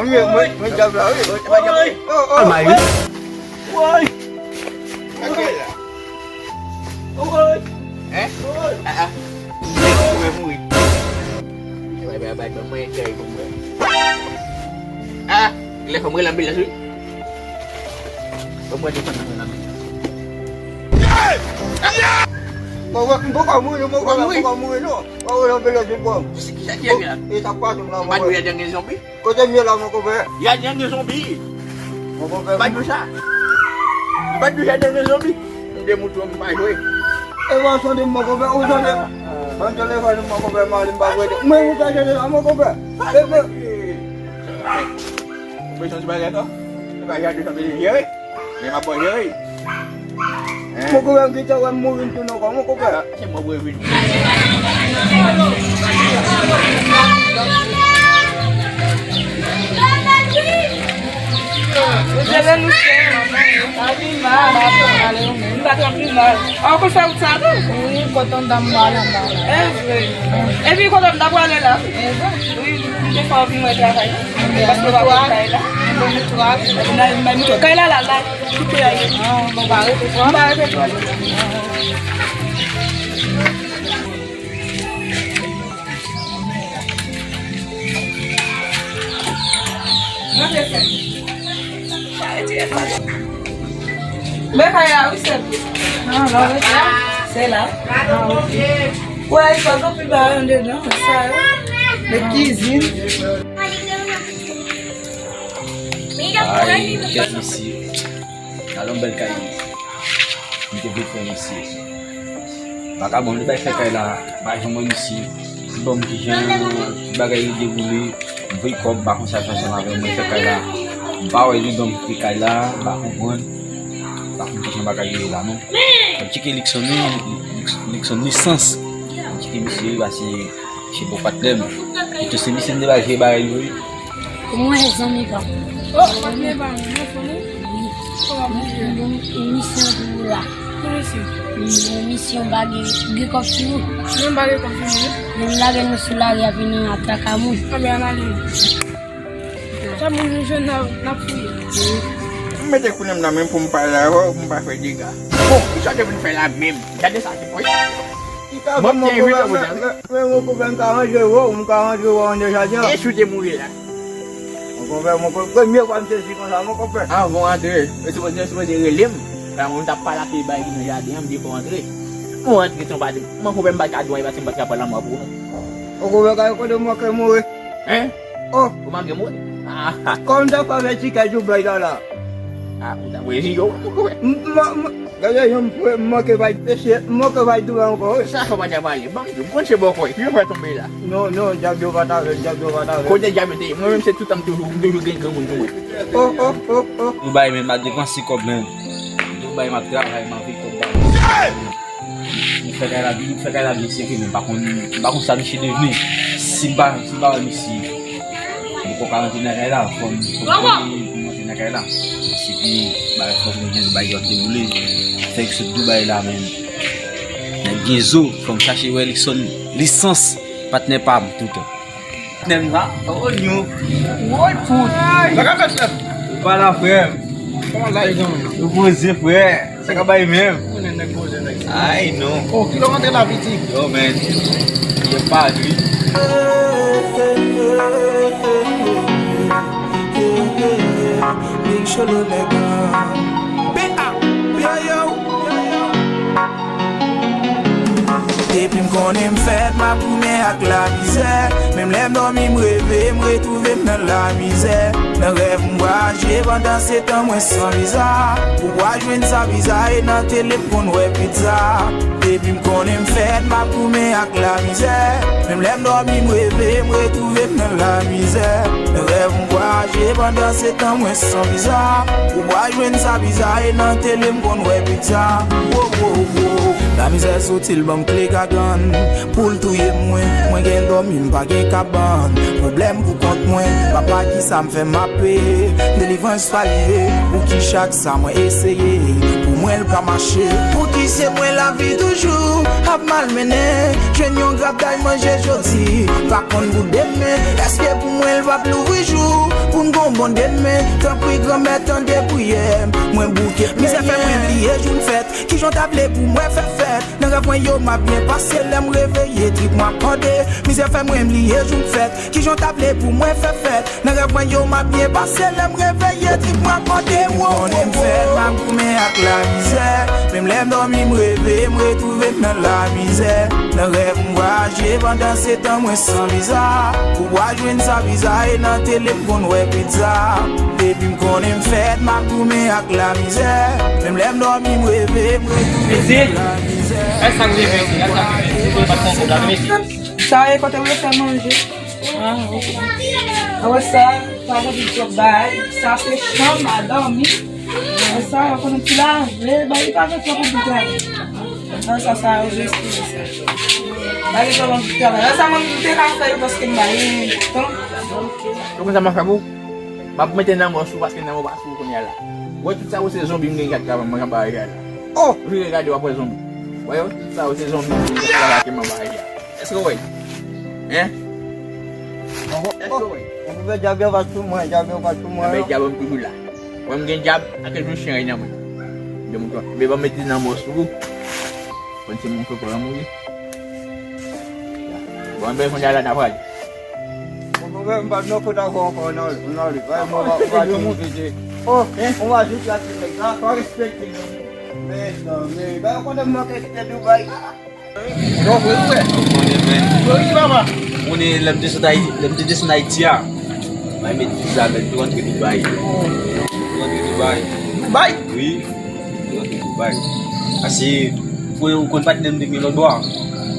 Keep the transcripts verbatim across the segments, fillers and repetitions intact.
Mwen, mwen, mwen, djab la, wi. Woy! Woy! Woy! Sa k fè la? Woy! Hein? Woy! Ah, ah. Mwen mouri. Bay, bay, bay, bay mwen kèy pou mwen. Ah, lè fè mwen lanbe la, wi. Ban mwen defann nan lanbe. Bon, bon, bon, bon, mouri, bon, bon, mouri, non. Bon, bon, lanbe la, bon. Kisa ki rive la? E sa pa tou la, bon. Ba nou ya dènye zonbi. Kote m ye la, mon konpè? Y a dènye zonbi. Mon konpè, m pa di w sa. M pa di w y a dènye zonbi. M de mouton, m pa jwe. E w ap sonde m, mon konpè, ou sonde m? Ban m telefòn m, mon konpè, m ale, m pa jwe. Mwen, ou pa jwe la, mon konpè. Bebe. Ou bezwen ti bagay ankò? E pa y a dènye zonbi, jere. Men m ap bò jere. Mon konpè, m gentan wè m mouri m tounen ankò, mon konpè. Se mwen pou revin. Ou te vle nou fè, anpil mal. Nou pa t anpil mal. An, ou konn fè wout sa tou? Wi, kote yon dam ba la, ba la. E vre. Epi kote m ta prale la? E vre. Wi, m te fè anpil mwen travay. Paske w pa konn kay la. Bon, nou travay. Kay la, la, la. Koupe a ye. Ah, bon, ba rete twò. Ba rete twò. Men kay la, wi, sè. Ah, la, wi, sè. Se la. Ah, ok. Wè, sa, sa pi ba andedan, sa, wi. Men kizin. Ay, gad mesye. Gad yon bèl kay. M te vle fè mesye. Vakabon, li bay fè kay la, pa janm wè misye. Li ban m kijan tout bagay yo dewoule. M voye kòb, m pa konn sa l fè ansanm avè m, mwen fè kay la. M pa wè li ban m kite kay la, m pa konprann. M pa konn kijan bagay yo ye la, non. Fò m tcheke Luckson, wi, Luckson, Luckson Lisans. Fò m tcheke misye, wi, paske se bon patnè m. E tou se misye m te ba jwe bagay yo, wi. Mwen, zanmi pa m. Oh, patnè pa m, mwen fò nou. Wi. Kòman pou jwe? Bon, misyon pou ou la. Ki misyon? Bon, misyon pa gen, gen kòb sou nou. Nou pa gen kòb sou nou, wi. Nou lage nou sou lari a, epi nou ap traka moun. Anben, ann ale. Sa moun nou jwenn n ap, n ap fouye. Wi. M mete kounye m nan men pou m pale avè w, pou m pa fè dega. Bon, kisa w te vin fè la menm? Gade sa, se kòb. Mwen te vin la, men, men, men, mon konpè, m ka ranje w, m ka ranje w an de jaden an. E si w te mouri la? Mon konpè, mon konpè, premye fwa m sezi konsa, mon konpè. Anvan w antre, ou sipoze, ou sipoze rele m. Sa moun t ap pale ak bay ki nan jaden an, m di fò w antre. Mwen antre san pa di, mon konpè, m pa t ka di w anyen paske m pa t ka pale anmwa pou ou, non. Mon konpè, gade kote m manke mouri. Hein? Oh! Ou manke mouri? Ah, ah. Kòm ta fè avè ti kay Dubai la la. Ah, ou ta voye yo, mon konpè. M, m, m, gade, jan m fre, m manke bay pese, m manke bay doulè ankò, wi. Sa fè w pa ta pale? Ban m di w, m konn se bò kò w, ki yo fè tonbe la? Non, non, djab yo pa t avè l, djab yo pa t avè l. Kote djab yo te ye? Mwen menm se tout tan m toujou, m toujou gen granmoun pou mwen. Oh, oh, oh, oh. Dubai menm, m ap depanse kòb, men. Dubai, m ap travay, m ap viv kòb ba. M fè kay la, m fè kay la byen sere, men m pa konn, m pa konn sa misye devni. Si m pa, si m pa wè misye, m poko ka rantre nan kay la, fò m, fò m konnen pou m rantre nan kay la. Epi, bagay fò m gen bagay ki ap dewoule. Fèk sot Dubai la, men nèg gen zo, fò m chache wè Luckson Lisans, patnè pa m, toutan. Patnè m la, oh, nyo. Woy, fout. Sa k ap fèt, frè m? Ou pa la, frè m. Kòman sa ye, zanmi? Ou poze, frè. Sa k ap bay menm? Ou konnen nèg poze, nèg sa. Ay, non. Oh, kilè w antre la, pitit? Yo, men. Yo pa di. Big Cholo, nèg. Yo, yo. Depi m konnen m fèt, m ap goumen ak lamizè. Menm lè m dòmi, m reve, m retwouve m nan lamizè. Nan rèv, m vwayaje, pandan se tan mwen san viza. Pou w al jwenn sa viza, e nan tele m konn wè pizza. Depi m konnen Konnen m fèt m ap goumen ak lamizè. Menm lè m dòmi m reve m retwouve m nan lamizè. Nan rèv m vwayaje pandan se tan mwen san viza. Ou pral jwenn sa viza e nan tele m konn wè pizza. Wo, wo, wo. Lamizè soti l ban m kle gagann. Pou l touye mwen, mwen gen dòmi m pa gen kabann. Pwoblèm pou kont mwen, papa kisa m fè m ap peye. Delivrans pa li ye, pouki chak sa mwen eseye, pou mwen l pa mache. Pouki se mwen lavi toujou ap malmennen? Jwenn yon grap day manje jodi, pa konn pou demen. Èske pou mwen l p ap louvri jou pou n gon bon demen? Tanpri Granmèt tande priyè m, mwen bouke. Mizè fè mwen bliye jou m fèt. Kijan w ta vle pou mwen fè fèt? Nan rèv mwen yo m ap byen pase, lè m reveye trip mwen ap kòde. Mizè fè mwen bliye jou m fèt. Kijan w ta vle pou mwen fè fèt? Nan rèv mwen yo m ap byen pase, lè m reveye trip mwen ap kòde. Wo, konnen m fèt m ap goumen ak lamizè. Menm lè m dòmi m reve m retwouve m nan lamizè. Nan rèv m vwayaje pandan se tan mwen san viza. Ou pral jwenn sa viza e nan tele m konn wè pizza. Depi m konnen m fèt m ap goumen ak lamizè. Menm lè m dòmi m reve m retwouve m nan lamizè. Sa e kote w fè manje? Awe sa, pa gen twòp bagay. Sa se chanm a dòmi. Awe sa, yo konnen ti lave, bay li pa gen twòp anpil travay. Nan sa, sa yo jeste sa. Bay li twòp anpil travay. Sa mwen te ka fè yo paske m bay tan. Yo konn sa m ap fè pou? M ap mete nan mò sou paske nan mò pa sou kounye a la. Wè tout sa yo se zonbi m gen k ap travay mwen anba a la. Oh! Vire gade w ap wè zonbi. Wè yo, tout sa yo se zonbi m gen k ap travay ak mwen anba a. Èske w wè? Hein? Èske w wè? Ou fè djab yo pa sou mwen, djab yo pa sou mwen. Anben djab m toujou la. Wè m gen djab, ake jou chen ray nan mwen. De mouton. Men ban m mete nan mò sou. Konn se moun fè pran mouri. Bon, anben kounye a la n ap ale. Bon, bon, bon, m pa nan kot ankò, ankò, non, non, li. Bay mwen, ou va, ou va di mwen vide. Oh, hein? Ou va di la ti nèg la, pa respekte, non. Men, non, men, bay konnen m manke kite Dubai. Non, vre, vre. Ou konnen, men. Ou konnen, papa. Ou konnen lè m desann Ayiti, lè m te desann Ayiti a. Mwen met viza, men tou rantre Dubai. Tou rantre Dubai. Dubai? Wi. Tou rantre Dubai. Paske, ou konn patnè m te gen lòt bò a.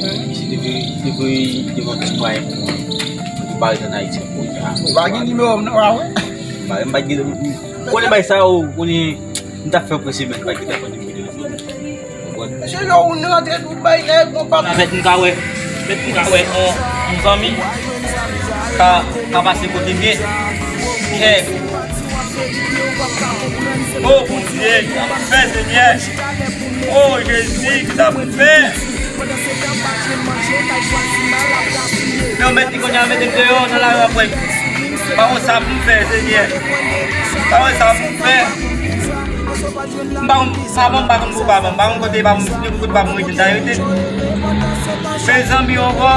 Misye te vle, te vle, te vle yon ti mwayen pou mwen. Pou m pa ret ann Ayiti ankò. Ou pa gen nimewo m non, pa vre? M pa, m pa gen, ou konnen bay sa yo, ou konnen, m t ap fè yon premye semèn, m pa t gentan pran nimewo telefòn. Mesye, lè ou rantre Dubai, nèg, bon, pa. Mèt m ka wè, mèt m ka wè yon, yon zanmi ka, ka pase kote m ye. Kè. O Bondye, fè Senyè. O Jezi, kisa pou m fè? Yo mèt li kounye a, mete m deyò nan lari ap wè m. Pa konn sa pou m fè, Senyè. Pa konn sa pou m fè. M pa konn, avan m pa konn koupab, m pa konn kote pa m, kote pa m rete, m ta rete. Men zanmi yo ankò,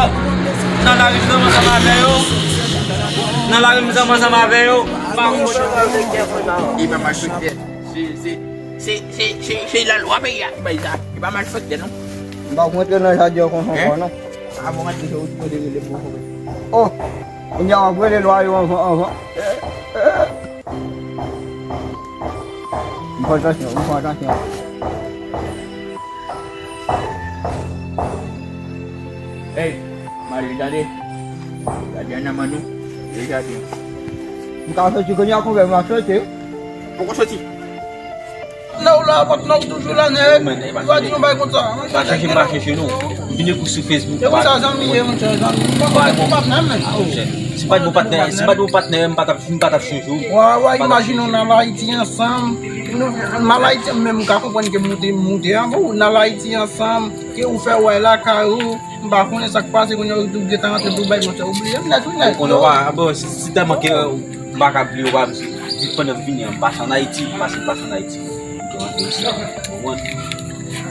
nan lari m zanmi ansanm avè yo. Nan lari m zanmi ansanm avè yo. M pa konn kote. Li pa malfektè. Se, se, se, se, se, se lalwa peyi a ki bay sa. Li pa malfektè, non. M pa kontre nan jaden an konsa ankò, non. Avan w antre, se ou ki mande rele m pou w konprann. Oh! Kounye a w ap rele lwa yo anvan, anvan. M fè atansyon, m fè atansyon. Hey, Mali, tande. Gade an nan men nou. Gade. M ka soti kounye a, konpè, m ap soti. Poko soti. Lè w la, patnè, w toujou la, nèg. Ou pa di yon bagay konsa. Pa chèche m pa chèche non. M vin dekouvri sou Facebook. E konsa zanmi ye, monchè, zanmi. M pa, m pa patnè, men. Ah, monchè. Si m pa t bon patnè, si m pa t bon patnè, m pa t ap, m pa t ap chonje w. Wa, wa, imajine w n al Ayiti ansanm. Nou, m al Ayiti, menm m ka konprann ke m moute, m moute anvan w. N al Ayiti ansanm, ke ou fè wè lakay ou. M pa konnen sa k pase, kounye a ou gentan rantre Dubai, monchè, ou bliye m nèt, wi, nèt. Ou konnen w pa, bon, si, si tèlman ke m pa ka bliye w, pa, m, si, si pandan m vini an, m pase ann Ayiti, m pase, m pase ann Ayiti. M te rantre isit la, ou konprann?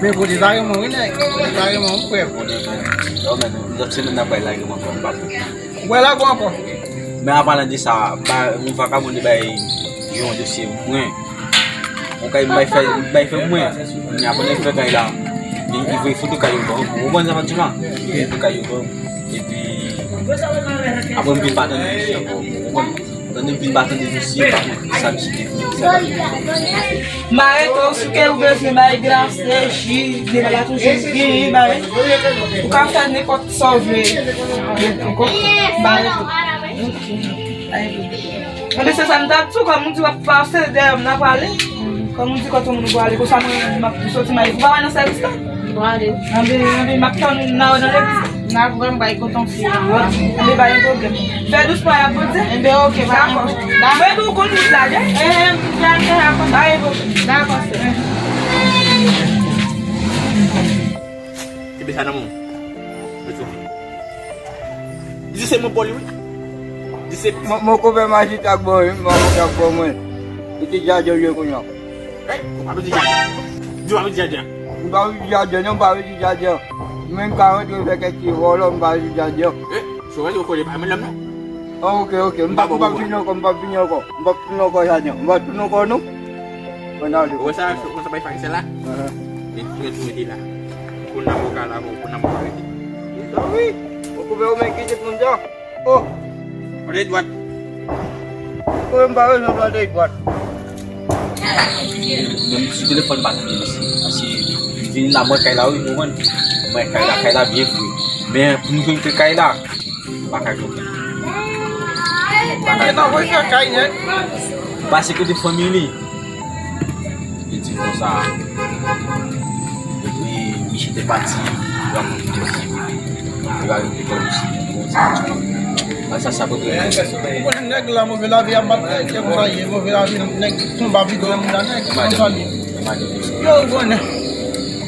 Men kote sa renmen w, wi, nèg. Kote sa renmen w, frè m. Ou konnen, men, yo, men, lòt semèn n ap pral lage m ankò, m pa konn. Ou pral lage w ankò? Men an palan de sa, ba, yon vakabon te bay yon dosye mwen. Yon kay m bay fè, m bay fè mwen. Kounye a pandan m fè kay la, li, li voye foto kay yo ban m. Ou konprann sa m ap di w la? Li voye foto kay yo ban m. Epi, apre m vin pa tande li ankò. Ou konprann? Tande m vin pa tande misye, m pa konn sa misye te vin, sa misye te vin. M arete w, si w bezwen bay glase, ji, de bagay toujou gen, bay. Ou ka fè nenpòt sa w vle. Ou konprann? M arete w. Anben, se sa m t ap di w, kòm ou di w ap pase dèyè m, n a prale. Kòm ou di kote moun ou prale, konsa mwen menm m ap soti m al. Ou pa wè nan sèvis la? M prale. Anben, anben, m ap tann ou nan, nan legliz. N a pran bay koton fi la. Anben, pa gen pwoblèm. Fè dousman, y ap Bondye. Enben, oke, pa gen pwoblèm. Dakò. Mwen tou, ou konn wout la, wi. Eh, eh, m pral fè a konsa. Pa gen pwoblèm. Dakò, sè. Kenbe sa nan men w. Mete sou. Di se mwen ba w li, wi. Di se. Mwen, mwen konpè majistra k ban wi, mwen konpè k ban mwen. Li te djadjan ye kounye a. Ey, ou pa vle di djadjan. Di w pa vle di djadjan. M pa vle di djadjan, non, m pa vle di djadjan. Mwen m ka rantre fè kèk ti vòlò, m pa vle di djadjan. Eh, si w rantre w kole pa mwen lòm non. Ah, ok, ok. M pa, m pa vini ankò, m pa vini ankò. M pa vini ankò, djadjan. M pa tounen ankò, non. Mwen ale. Ou wè sa, ou wè sa bay farisyen la? Ahan. Li tou, tou mete la. Pou nan boka la, pou nan boka rete. Sa wi. Ou koupe ou men kite moun sa. Oh. Plante dwat. Ou menm pa bezwen plante dwat. Menm sou telefòn pa tande mesye. Paske vin la mwen kay la wi, nou konprann. Mwen kay la, kay la byen fre. Men pou nou jwenn ke kay la, pa kay konprann. Pa kay konprann. Kay nèt. Pase kote fanmi li. Li di konsa, wi, misye te pati, li rankontre misye, li rankontre misye, li rankontre misye. Sa, sa, sa, Ou konnen nèg la, move lavi a bat nèg, se konsa ye, move lavi, nèg konba pito nan moun la, nèg, konsa li ye. Yo, ou konnen.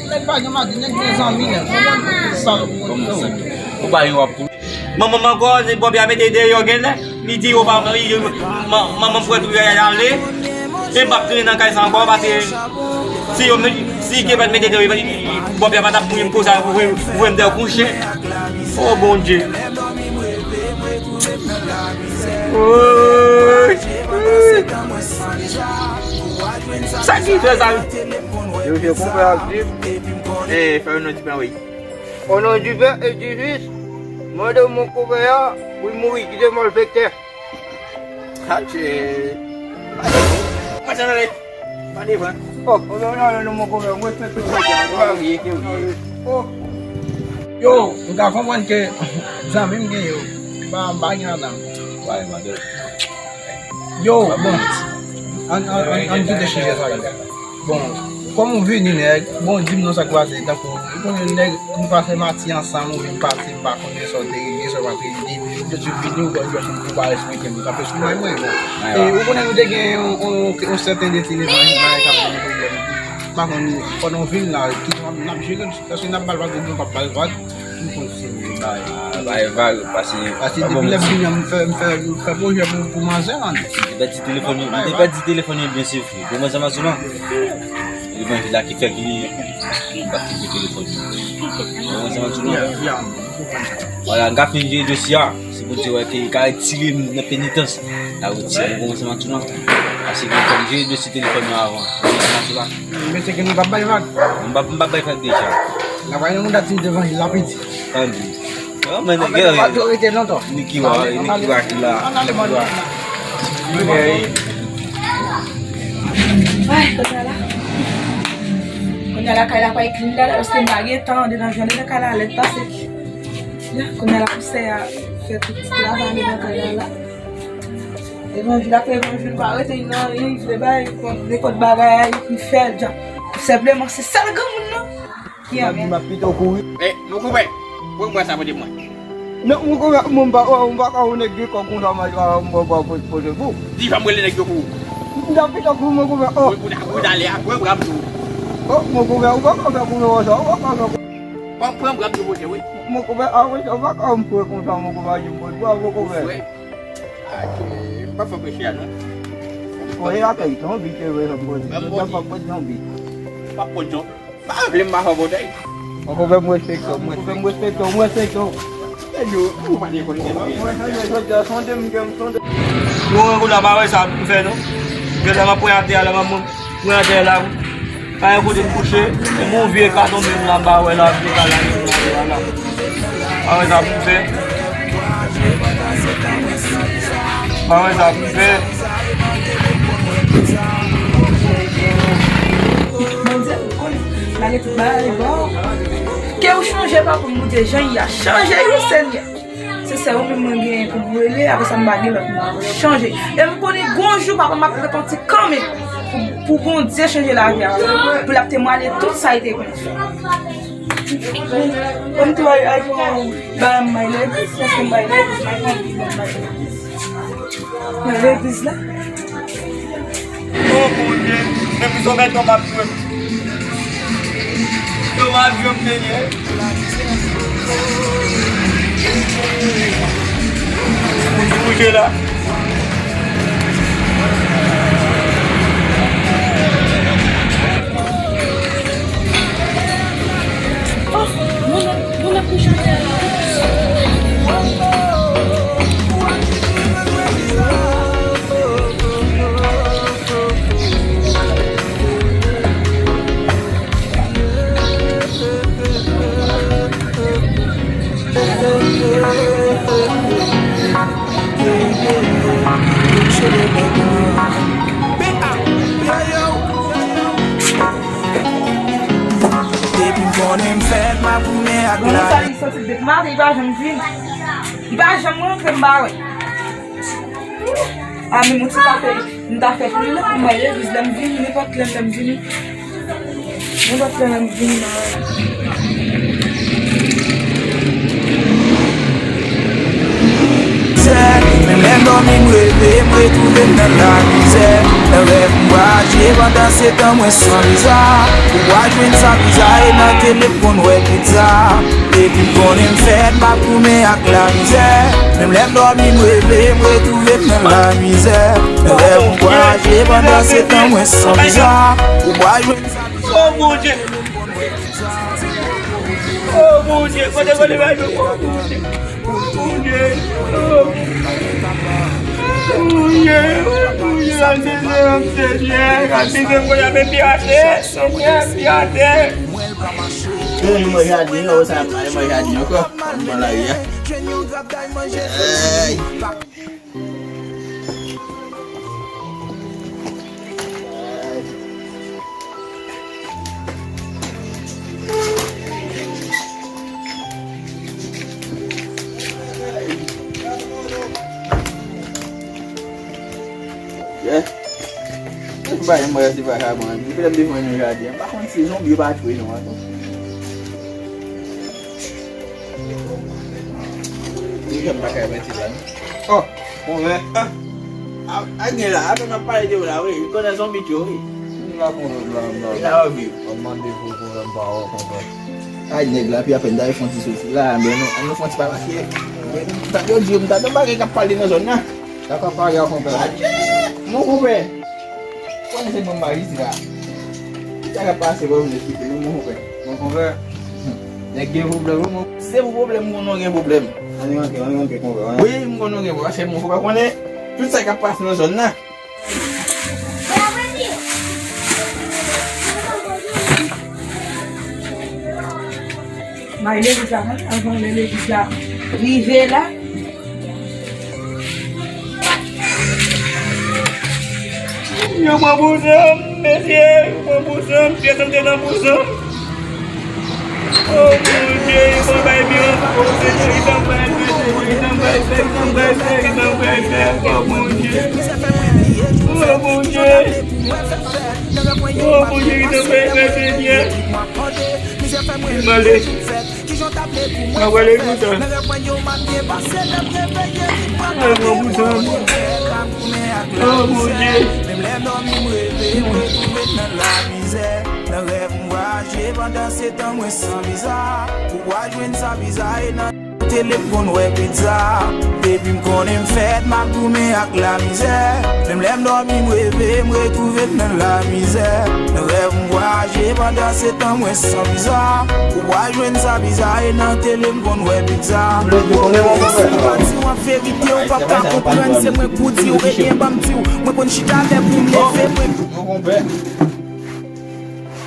Nèg pa gen madi, nèg gen zanmi, nèg. Ou konnen sa, ou konnen. Ou pa yon wap pou Manman m ankò, bòpè a mete deyò genlè. Li di yo pa, li, man- manman m pran tou y ale. E m p ap tounen nan kay sa ankò, paske si yo, si Kevèt mete deyò, bòpè a pa t ap mouye m konsa, voye m deyò kou chen. O Bondye. Woy. Sa ki fè sa? Yo, se konpè ap di. E, fè yon non di pen, wi. O non di Pè e di Fis, mande mon konpè a pou l mouri, kite malfektè. Atchè. Pa devan. Pa devan. Pa devan. Oh, o non, non, non, mon konpè, mwen fè tout. Ke w ye, ke w ye. Oh. Yo, m ka konprann ke zanmi m gen yo. M pa, m pa gen ladan. Yo, bon. Ann, ann, ann, ann kite sijè sa yo. Bon, kòm ou vini, nèg, bon, di m non sa k pase, tankou, ou konnen nèg, nou pase mati ansanm, ou vin pase, m pa konnen sa w te regle, sa w pa t regle, m te swiv videyo, bon, jwèt ou pa respekte m, kanpe sou mwen, mwen, bon. E, ou konnen nou te gen yon, yon, yon sèten de ti levanjil la, e t ap ban nou pwoblèm. M pa konn, pandan w vin la, kijan n ap jere l, èske n ap ba l vag oubyen n p ap ba l vag? M konn se bay. Ah, bay vag, pase. Pase depi lè m vini an, m fè, m fè, m fè pwojè pou, pou manzè, man. Li pèdi telefòn li, li te pèdi telefòn li byen, se vre. Bon, manzè Mazoula. Levanjil la ki fè ki li pa kite telefòn li. Bon, manzè Mazoula. Vwala, m ka fin jere dosye a. Si Bondye wè ke li ka retire m nan penitans, l a retire m, bon, manzè Mazoula. Pase gen fò m jere dosye telefòn nan avan. Bon, manzè Mazoula. Mesye ke nou p ap bay vag. M p ap, m p ap bay vag deja. N ap bay yon moun dat di devan li lapidi. Tande. Yo, men nèg yo, pa dwe rete lontan. Nikiwa, Nikiwa ki la. Ann ale, man. Nikiwa. Ay, kounye a la. Kounye a la, kay la pa ekri la, paske m pa gen tan, andedan jwenn andedan kay la, lèt pase. Ya, kounye a la, pou sè a fè tout travay andedan kay la la. Levanjil ap fè levanjil, pa rete nan anyen, li vle bay, li konn nenpòt bagay, li fè l, jan. Senpleman, se sèl granmoun nan ki anmède. M ap pito kouri. Eh, mon konpè, pran bwa sa pote mwen. Non, mon konpè, mwen m pa, mwen m pa ka wè nèg gen kòb konsa, m pa, m pa, m pa pote pou. Di fè m rele nèg yo pou ou. M t ap pito kouri, mon konpè, oh. Ou, ou, ou t ale a, pran bwa m tou. Oh, mon konpè, ou pa ka fè kouri konsa, ou pa ka fè. Pran, pran bwa m tou pote, wi. Mon konpè, a, wi, sa pa ka m fè konsa, mon konpè, di m bon, bwa, mon konpè. Frè. Ake, m pa fè preche a non. Kote la fè zonbi te vre nan pwodui. Zonbi ap pran zonbi. Pa pran zonbi. Pa vle m pa fè bòdèy. Mwen konpè m respekte w, mwen konpè m respekte w, mwen respekte w. E yo, ou pa te konn gen. Mwen sonde, jodi a sonde m gen m sonde. Yo, ou la pa wè sa m fè non. Gen lè m ap pran atè a, lè m ap pran atè la. Pa gen kote m kouche, e bon vye ka tonbe m la, m pa wè la, vye ka la, vye ka la. Pa wè sa pou m fè. Mwen sa m fè. Bondye, ou konnen, malgre tout bagay, bon. Ke ou chanje, papa, Bondye, jan y a chanje, wi, Senyè. Se sèl ou menm mwen genyen pou m rele, apre sa m pa gen lòt moun pou chanje. E m konnen gon jou papa m ap repanti kanmenm pou, pou Bondye chanje lavi a, pou l ap temwaye tout sa l te konn fè. Bon, m tou al, al pran bagay m bay legliz, paske m bay legliz, m bay legliz, m bay legliz. Mwen legliz la. O Bondye, depi sou mèt yo m ap jwe. Yo m ap jwe m te ye. Moun ki kouche la. Oh, moun ap, moun ap kouche atè la. Depi m konnen m fèt, m ap goumen ak lavi. Bon, sa li soti depi maten, li pa janm vini. Li pa janm rantre, m pa wè. A, men moun ti kafe, m ta fè pou li la, pou m al legliz, lè m vini, nenpòt lè, lè m vini. Nenpòt lè, lè m vini, m a. Menm lè m dòmi, m reve, m retwouve m nan lamizè. Nan rèv, m vwayaje, pandan se tan mwen san viza. Ou pral jwenn sa viza, e nan tele m konn wè pizza. Depi m konnen m fèt, m ap goumen ak lamizè. Menm lè m dòmi, m reve, m retwouve m nan lamizè. Nan rèv, m vwayaje, pandan se tan mwen san viza. Ou pral jwenn sa viza. O Bondye! O Bondye, kote kote bay nou? O Bondye! O Bondye! O Bondye! Gad mizè m kounye a, men pi atè, Senyè, pi atè. Mwen mwen jaden, yo, sa m ale mwen jaden ankò. M pran lari a. Ay. Yeah. Bay mwen se vagabon. Depi lè m te jwenn yon jaden, m pa konn si zonbi yo pa tchwe nou ankò. Li janm pa ka mete la non. Oh, konvè. Ah, a, a gen la, a nou ap pale de ou la, wi. Li konnen zonbi tchwe, wi. Li la konvè la, la. Li la anvi. Mwen mande pou konvè m pa wè konvè. Ay, nèg la, pi apèn dayè fon ti soti la, men nou, nou fon ti pa mache. Men, ta yo di, m ta nan bagay k ap pale nan zòn nan. Sa k ap pale a konpè? Adje! Mon konpè! Konnen se bon majistra. Sa k ap pase, bon, m esplike nou, mon konpè. Mon konpè. Nèg gen pwoblèm, wi, mon. Se pou pwoblèm, m konnen w gen pwoblèm. Ann rantre, ann rantre, konpè, ann rantre. Wi, m konnen w gen pwoblèm, paske mon konpè konnen tout sa k ap pase nan zòn nan. Mari legliz la, avan lè legliz la rive la. Yo pran bouzan m, mesye, yo pran bouzan m, pyès m te nan bouzan m. Oh, Bondye, yo pral bay vyoz. Oh, Senyè, kisa m pral fè, Senyè, kisa m pral fè, kisa m pral fè, kisa m pral fè? Oh, Bondye. Oh, Bondye. Oh, Bondye, kisa m pral fè, Senyè? Mande. Mwen wè legliz la. Ay, mwen bouzan. Oh, Bondye. Nan rèv m vwayaje pandan se tan mwen san viza. Ou pral jwenn sa viza e nan tele m konn wè pizza. Depi m konnen m fèt, m ap goumen ak lamizè. Menm lè m dòmi, m reve, m retwouve m nan lamizè. Nan rèv m vwayaje pandan se tan mwen san viza. Ou pral jwenn sa viza e nan tele m konn wè pizza. Si m pa di w an verite, ou p ap ka konprann. Se mwen k pou di w, ebyen ban m di w. Mwen konn chita lè pou m leve, mwen. Mon konpè.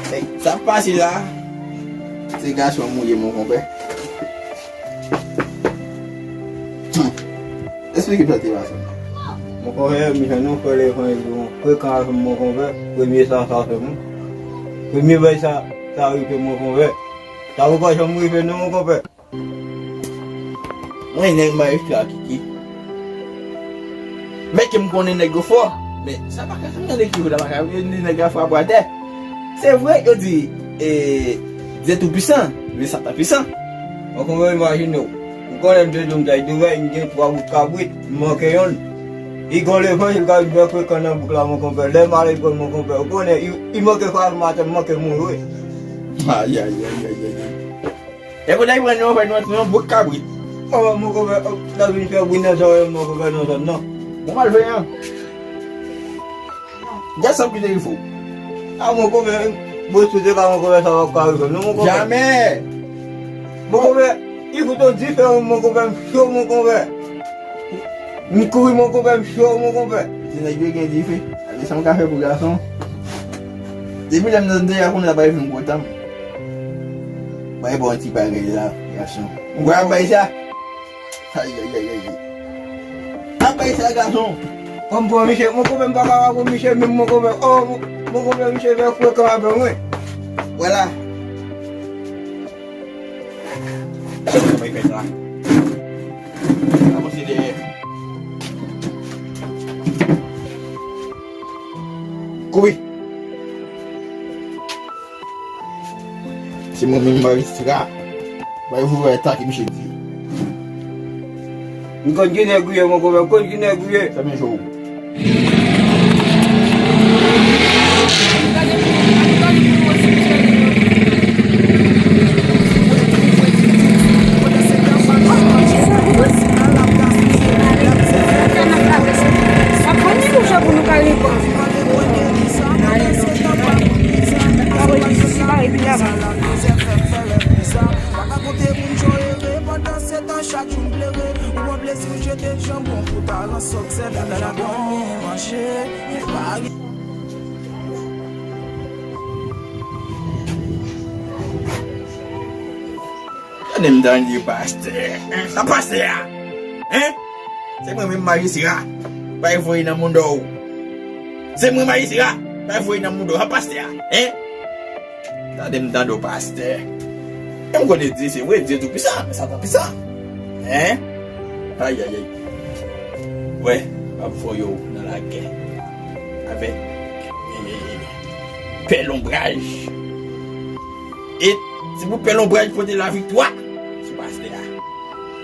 Hey, sa k pase la? Se gason m ou ye, mon konpè. Hmm. Esplike m sa te pase. Mon konpè, m jwenn yon frè levanjil ki frekan avè m, mon konpè. Premye sa, sa fè m. Premye bagay sa, sa rive, mon konpè. Sa poko janm rive non, mon konpè. Mwen, nèg majistra Kiki. Men ke m konnen nèg yo fò. Men sa pa ka fè m tande ki yo la pa ka vini nèg la frape atè. Se vre, yo di, e, Dye tou pwisan, men Satan pwisan. Mwen konpè, imajine w. Ou konnen m te di w m t al Divèy, m gen twa bout kabrit, m manke yonn. I gon levanjil k ap jwe frekan nan bouk la, mon konpè. Lè m ale pran l, mon konpè, ou konnen, i, i manke frape m atè, m manke mouri wi. Ayayayayay. E kote li pran nou fè nou antre yon bout kabrit. Oh, mon konpè, oh, l ap vin fè bri nan zòrèy, mon konpè, nan zòn nan. Bon, mal fè an. Gad sa m kite li fou. Ah, mon konpè, bon, si se pa mon konpè, sa p ap ka rive non, mon konpè. Jamè! Mon konpè, li fout yon diferan, mon konpè, m cho, mon konpè. M kouri, mon konpè, m cho, mon konpè. Ti nèg yo gen dife. Gade sa m ka fè pou gason. Depi lè m nan deja konnen la bay vin kontan m. Bay bon ti bagay la, gason. Ou wè bay sa? Ayayayay. Ap bay sa, gason. Kòm pran misye, mon konpè m pa ka pran misye menm, mon konpè. Oh, mon, mon konpè, misye fè frekan avè mwen. Vwala. Bay fè sa. Avanse dèyè. Kouri. Se mwen menm majistra. Bay vouvè atake misye di. M konn ki nèg ou ye, mon konpè, m konn ki nèg ou ye. Fèmen je w. Tande m tande pastè. Sa pastè a? Hein? Se mwen menm majistra. Bay voye nan moun dò. Se mwen majistra. Bay voye nan moun dò. Sa pastè a? Hein? Tande m tande w pastè. E m konnen Dye se vre, Dye tou pwisan, men Satan pwisan. Hein? Ayayay. Wè, m ap voye w nan lagè avèk, eh, pè lonbraj. E se pou pè lonbraj pote laviktwa sou pastè a.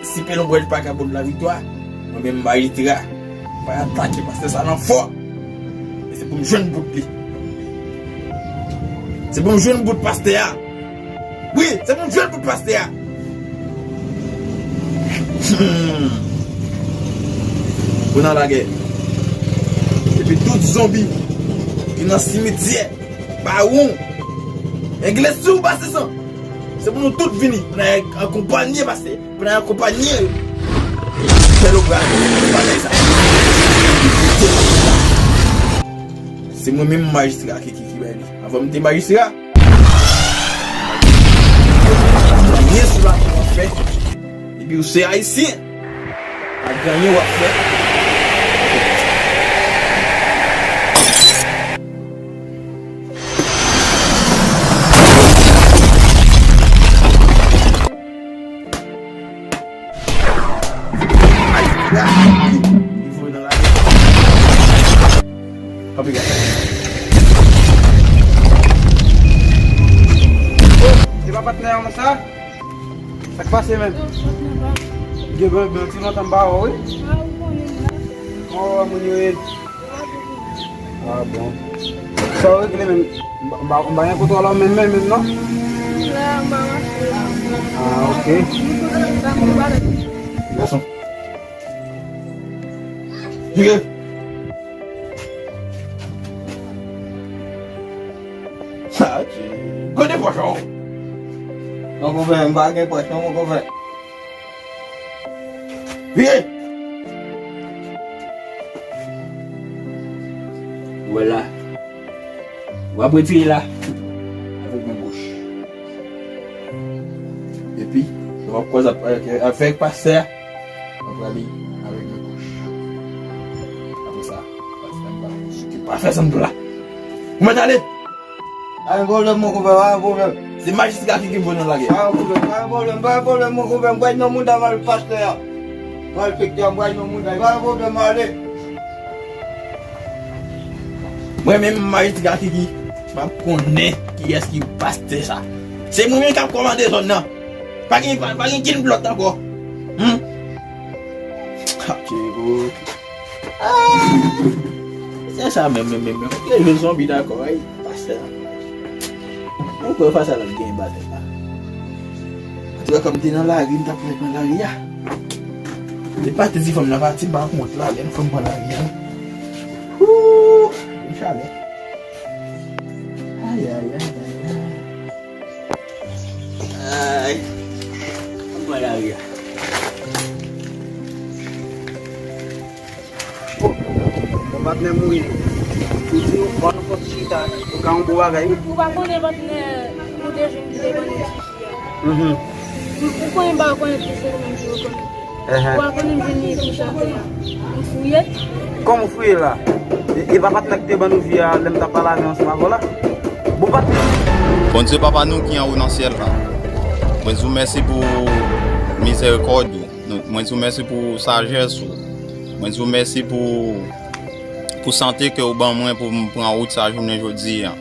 Si pè lonbraj pa ka pote laviktwa, mwen menm majistra, m pral atake pastè sa nan fò. E se pou m jwenn bout li. Se pou m jwenn bout pastè a. Wi, se pou m jwenn bout pastè a. Hmm. Pou nan lagè. Epi tout zonbi ki nan simityè, bawon, engle sou pastè san. Se pou nou tout vini, pou n al akonpanye pastè. Pou n al akonpanye pè lonbraj. Bagay sa. Se mwen menm majistra ki, ki, ki bay li. Avan m te majistra. Anyen sou latè w ap fè. Depi w se ayisyen, pa gen anyen w ap fè. Anpil gade. Oh, e pa patnè an sa? Sa k pase menm? Gen bon, bon ti lontan m pa wè w, wi. Oh, moun yo ye. Ah, bon. Sa w regle menm? M pa, m pa, m pa gen kote w la menm, menm, menm, non? Ah, ok. Gason. Vire. Sa, ti. Kote pòch ou? Non, konpè, m pa gen pòch, non, mon konpè. Vire. Vwala. W ap retire la avèk men goch. Epi, w ap kòz ap, ap fè pastè a, w ap rale avèk men goch. Pa fè sa m di w la. Ou mèt ale. Pa gen pwoblèm, mon konpè, pa gen pwoblèm. Se majistra ki, ki voye nou lage. Pa gen pwoblèm, pa gen pwoblèm, pa gen pwoblèm, mon konpè, m pral nan mouda m al pastè a. M pral fèk tè a, m pral nan mouda, pa gen pwoblèm, ale. Mwen menm, majistra Kiki, m ap konnen kiyès ki pastè sa. Se mwen menm k ap kòmande zòn nan. Pa gen, pa, pa gen kenn lòt ankò. Hmm? Ah, Djego. Ah! Se sa menm, menm, menm, menm. Kote jwenn zonbi dakò, ey, pastè. Mwen kwè fas a l ap gen batay la. Antouka, kòm m te nan lari, m t ap pran lari a. Depi maten ti fanm nan pati, m pa kont la, men fò m pran lari a. Hoo! M chalè. Ay, ay, ay, ay, ay. Ay. M pran lari a. Oh, bon, patnè m wi. Ou di nou, ban nou fòs chita. Ou ka yon bon bagay, wi. Ou pa konnen patnè, nou te jwenn ki te ban nou ti fi a. Mhm. Ou, ou konnen m pa rekonèt li, se ou menm ki rekonèt li. Ehn. Ou pa konnen m jwenn li sou chante a. M fouye. Kòman w fouye la? E, e pa patnè ki te ban nou vi a lè m t ap pale avè w ansanm avè w la? Bon patnè. Bondye Papa nou ki anwo nan syèl la, mwen di w mèsi pou mizèrikòd ou. Nou, mwen di w mèsi pou sajès ou. Mwen di w mèsi pou, pou sante ke w ban mwen pou m pran wout sa jounen jodi a.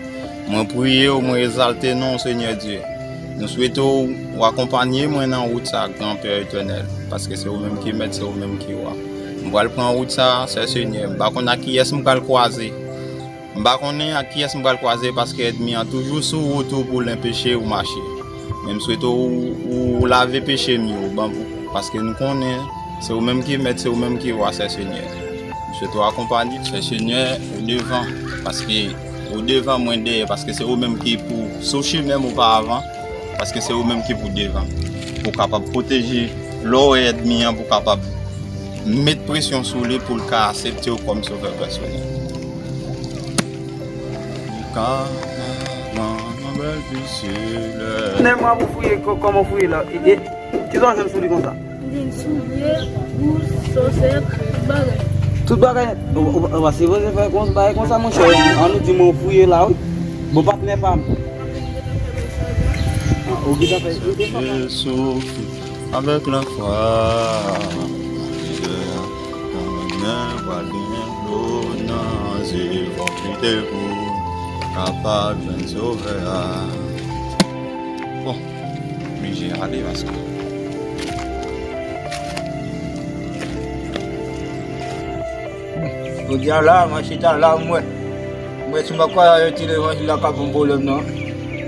Mwen priye w, mwen egzalte non w, Senyè Dye. Nou swete w, w akonpanye mwen nan wout sa, Granpè Etènèl, paske se ou menm ki mèt, se ou menm ki wa. M pral pran wout sa, Sè Senyè. M pa konn ak kiyès m pral kwaze. M pa konnen ak kiyès m pral kwaze, paske ènmi an toujou sou wout ou pou l enpeche ou mache. Men m swete w, ou, ou lave peche m yo, ban, paske nou konnen se ou menm ki mèt, se ou menm ki wa, Sè Senyè. M swete w akonpanye, Sè Senyè, ou devan, paske ou devan, mwen dèyè, paske se ou menm ki pou sou chimen m ou pa avan, paske se ou menm ki pou devan. Pou w kapab pwoteje lè w wè ènmi an, pou w kapab met presyon sou li pou l ka aksepte w kòm sovè pèsonèl. Li ka pran yon bèl pisilè. Nèg mwen pou fouye, kò-, kòman w fouye la? E, e, kisa w jwenn sou li konsa? M jwenn soulye, bous, sòsèt, tout bagay. Tout bagay? Ou, ou, ou pa sipoze fè kon-, bagay konsa, monchè. An nou di mwen w fouye la, wi. Bon, patnè pa m. Ah, ou gentan fè, ou gentan fè. Avèk lafwa, mizè a, kanmenm pral gen dlo nan zye, fòk lite pou kapab jwenn Sovè a. Bon, oblije ale paske. Jodi a la, mwen chita la, mwen. Mwen, si m pa kwè a, yo ti levanjil la ka ban m pwoblèm, non.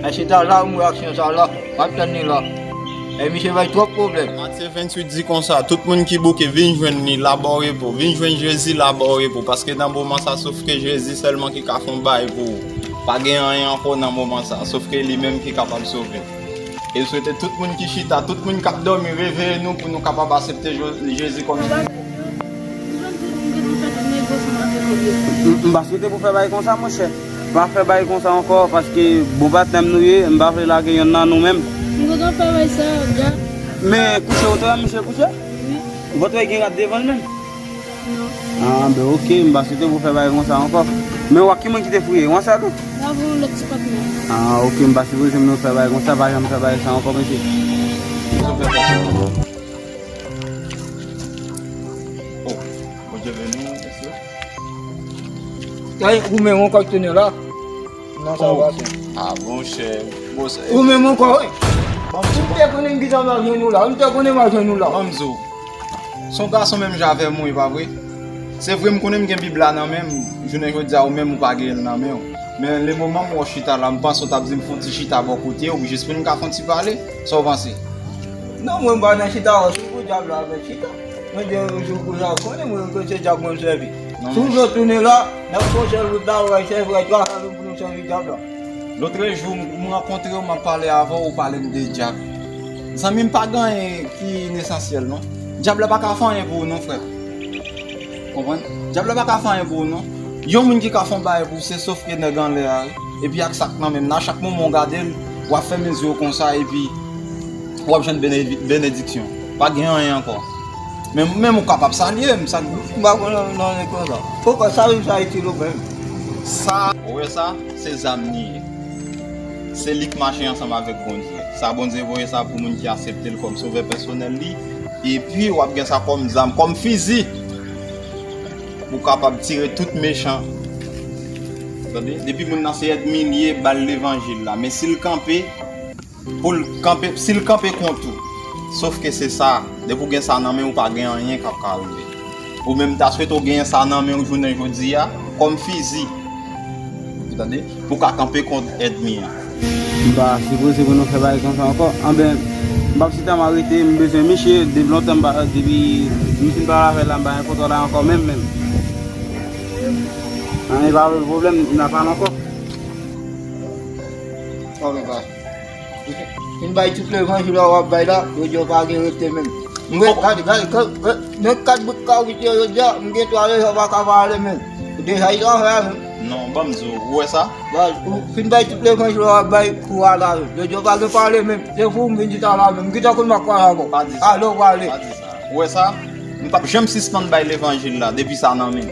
Mwen chita la, mwen, aksyon sa la. M ap tann li la. E misye bay twòp pwoblèm. Matye venntuit di konsa, tout moun ki bouke, vin jwenn li, laba w repo. Vin jwenn Jezi, laba w repo. Paske nan moman sa, sofke Jezi sèlman ki ka fè yon bagay pou ou. Pa gen anyen ankò nan moman sa, sofke li menm ki kapab sove. E m swete tout moun ki chita, tout moun k ap dòmi, reveye nou pou nou kapab aksepte Jo-, Jezi kòm M, m pa swete pou fè bagay konsa, monchè. Pa fè bagay konsa ankò, paske bon patnè m nou ye, m pa vle lage yonn nan nou menm. M kontan fè bagay sa, Djab. Men kouche, ou te wè misye kouche? Wi. Ou pa t wè gen rad devan l menm? Non. Ah, ben, ok, m pa swete pou fè bagay konsa ankò. Men w ak ki moun ki te fouye? Ou ansèl ou? M avè yon lòt ti patnè. Ah, ok, m pa sipoze nou fè bagay konsa, pa janm fè bagay sa ankò, mesye. Oh, Bondye beni w, mesye. Ay, ou menm ankò ki tounen la? Non, sa va, se. Ah, monchè, bon, se. Ou menm ankò, wi. Bon, si m te konnen m gentan va jwenn ou la, m te konnen m va jwenn ou la. Bon, m di w, se yon gason menm jan avè m, wi, pa vre? Se vre, m konnen m gen Bib la nan men m, jounen jodi a, ou menm ou pa gen l nan men w. Men le moman m wè w chita la, m panse w t ap di m fè yon ti chita bò kote w, jis pou n ka fè yon ti pale. Sa w panse? Non, mwen, m pa nan chita, se pou dyab la avè chita. Mwen, de jou kou la, konnen mwen, ke se dyab mwen sèvi. Si w vle tounen la, n ap fè yon sèl wout la, w a sèvi, w a travay pou nou sèvi dyab la. Lotrejou, m, m rankontre w, m ap pale avè w, ou pale m de dyab. Zanmi m, pa gen anyen ki inesansyèl, non. Dyab la pa ka fè anyen pou ou, non, frè. Konprann? Dyab la pa ka fè anyen pou ou, non. Yon moun ki ka fè yon bagay pou ou, se sofke nèg anlè a, wi. Epi ak sa k nan men m nan, chak moman w gade l, w ap fèmen zye w konsa, epi w ap jwenn benedi-, benediksyon. Pa gen anyen ankò. Men, men ou kapab salye m, sa, m pa konn nan, nan, nan konsa. Poukwa sa, sa itil ou menm? Sa, ou wè sa, se zam li ye. Se li k mache ansanm avèk Bondye. Sa Bondye voye sa pou moun ki aksepte l kòm sovè pèsonèl li. Epi w ap gen sa kòm zam, kòm fizi. Pou w kapab tire tout mechan. Tande? Depi moun nan se ènmi li ye, ba l levanjil la. Men si l kanpe, pou l kanpe, si l kanpe kont ou. Sòf ke se sa, depi w gen sa nan men w, pa gen anyen k ap ka rive. Ou menm ta swete w genyen sa nan men w jounen jodi a, kòm fizi. Ou tande? Pou w ka kanpe kont ènmi an. M pa sipoze pou nou fè bagay konsa ankò. Anben, m p ap chita m arete, m bezwen misye, depi lontan m pa, depi m fin pale avè l la, m pa gen kontra la ankò menm, menm. Anyen pa pwoblèm, n a pale ankò. Anben, pa. Fin bay tout levanjil la w ap bay la, yo di w pa gen rete menm. Mwen, gade, gade, gade, nan kat bout kabrit yo, yo di a, m gen twa lejè pa ka pale menm. Deja, li travay avè m. Non, ban m di w, ou wè sa? Ba, ou fin bay tout levanjil la w ap bay pou w ale avè m. Yo di w pa gen pale menm. Se pou w m vin chita la menm. M gentan konn m ap pale avè w. Pa di sa. Ale w prale. Pa di sa. Ou wè sa? M p ap janm sispann bay levanjil la depi sa nan men m.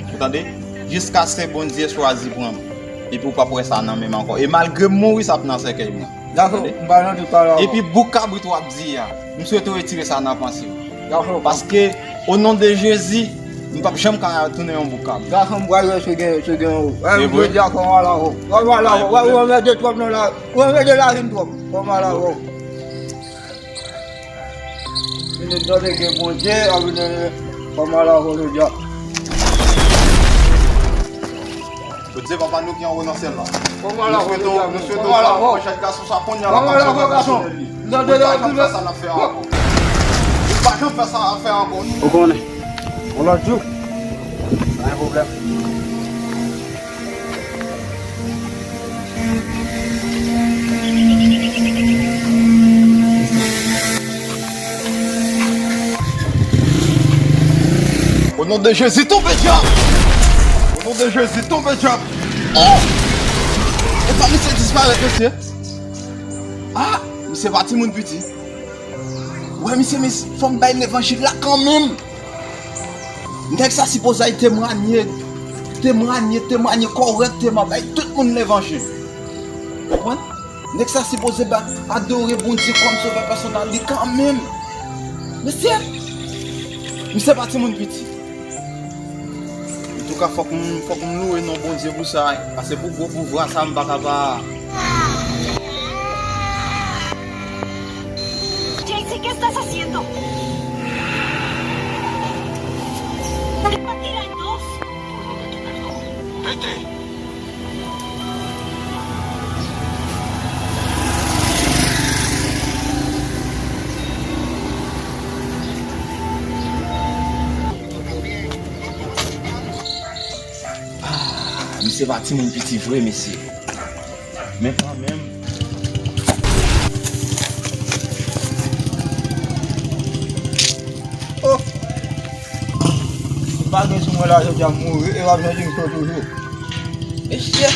Ou tande? Jiskaske Bondye chwazi pran m. Epi w p ap wè sa nan men m ankò. E malgre m mouri, sa ap nan sèkèy mwen. Dakò, m pa nan dout pale avè w. Epi bouk kabrit w ap di a, m swete w retire sa nan panse w. Dakò. Paske, o non de Jezi, m p ap janm ka tounen yon bouk kabrit. Dakò, m pral wè si gen, si gen ou. E vre? Jodi a, kòman la ou? Kòman la ou? Ou anmède twòp nan la, ou anmède lavi m twòp. Kòman la ou? Vin tande ke Bondye ap vin kòman la ou jodi a. Bondye papa nou ki anwo nan syèl la. Kòman la ou jodi a? Nou swete w pran jèn gason sa kounye a la kòm sovè pèsonèl li. Ou pa janm fè sa n ap fè a ankò. Ou pa janm fè sa n ap fè a ankò. Ou konnen. Yon lòt jou. Pa gen pwoblèm. O non de Jezi, tonbe dyab! O non de Jezi, tonbe dyab! Oh! Epa misye disparèt, mesye. Ah, misye pa timoun piti. Wè, misye, men fò m bay levanjil la kanmenm. Nèg sa sipoze al temwanye, temwanye, temwanye kòrèkteman, bay tout moun levanjil. Konprann? Nèg sa sipoze ba, adore Bondye kòm sovè pèsonèl li kanmenm. Mesye, misye pa timoun piti. Antouka, fòk m, fòk m louwe non Bondye pou sa, paske pou gwo pouvwa sa, m pa ka pa. Jaycee, ¿qué estás haciendo? ¿Por qué partir en dos? Vete. Ah, misye pa timoun piti vre, mesye. Men kanmenm. Oh! M pa gen sou mwen la, jodi a m mouri, e w ap janti m cho toujou. Mesye!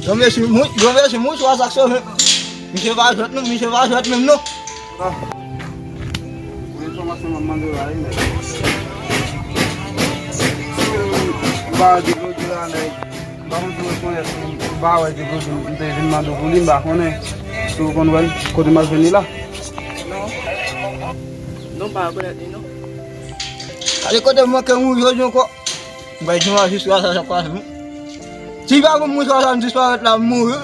Granmesi, mou-, granmesi, mouchwa sa k sove m. Misye pa jwèt non, misye pa jwèt menm non. Ah. Pou enfòmasyon m ap mande w la, wi, nèg. M pa di jodi la, nèg. M pa konn si w rekonèt, m pa wè depi w di m te vin mande w pou li, m pa konnen si w konn wè l, kote m al jwenn li la. Non. Non, m pa rekonèt li, non. Gade kote m manke mouri jodi ankò. M bay di majistra sa, sa k pase m. Si pa pou mouchwa sa m disparèt la, m mouri.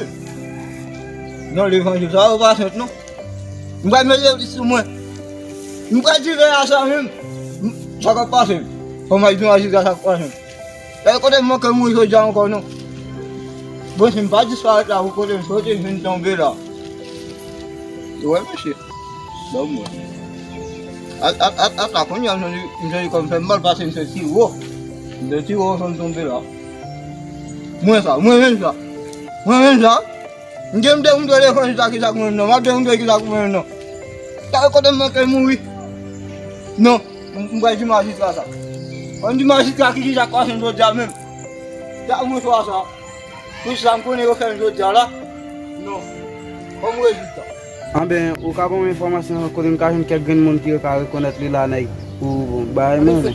Non, levanjil sa yo pa senp, non. M pral mete li sou mwen. M pral di vè a sa menm. Sa k ap pase m. Fò m al di majistra sa k pase m. E kote m manke mouri jodi a ankò non. Bon, si m pa disparèt la pou kote m soti, m vin tonbe la. Ou wè, mesye? Ban m wè. At, at, at, at la, kounye a, m santi, m santi kò m fè m mal paske m soti wo. M soti wo, m tonbe la. Mwen sa, mwen menm sa. Mwen menm sa. M te, m te, m te defann sa, kisa k mwen menm non. M ap defann kisa k mwen menm non. Sa e kote m manke mouri. Non. M, m pral di majistra sa. Ann di majistra ki, kisa k pase m jodi a menm. Sa mwen swa sa. Pou sa m konnen yo fè m jodi a la. Non. Ban m rezilta. Anben, ou ka ban m enfòmasyon kote m ka jwenn kèk grenn moun ki ka rekonèt li la, nèg, pou bagay mwen.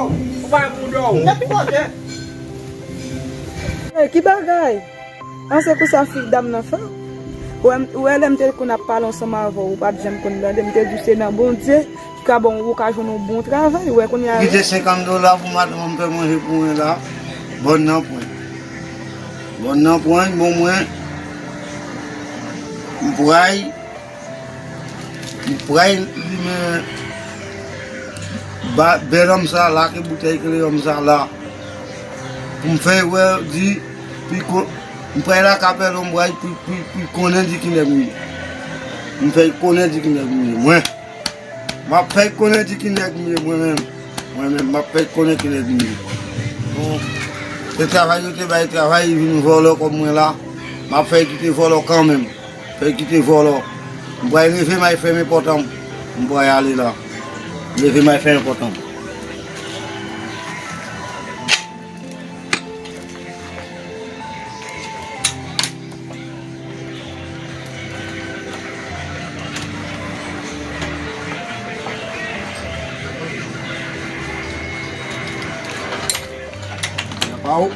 avè w. Ou pa bon dò. Nèg kote. Ey, ki bagay? An, se konsa fi dam nan fè. Ou wè, ou wè lè m te konn ap pale ansanm avè w, ou pa t janm konn tande, m te di w se nan Bondye ki ka ba w, ou ka jwenn yon bon travay, ou wè kounye a. Kite senkant dola pou madanm mwen fè manje pou mwen la. Bòn nan pwen. Bòn nan pwen, bon mwen. M pray M pray limen ba, bèl òm sa la, ke boutèy kle òm sa la. Pou m fè wè, di, pi ko-, m pray lakay bèl òm, m pray pou, pou, pou konnen di ki nèg m ye. M fè konnen di ki nèg m ye, mwen. M ap fè konnen di ki nèg m ye, mwen menm. Mwen menm, m ap fè konnen ki nèg m ye. Bon, se travay yo te bay travay, li vin vòlò kòm mwen la. M ap fè kite vòlò kanmenm. Fè kite vòlò. M pral leve may fèmen pòt an. M pral ale la. Leve may fèmen pòt an. Waw.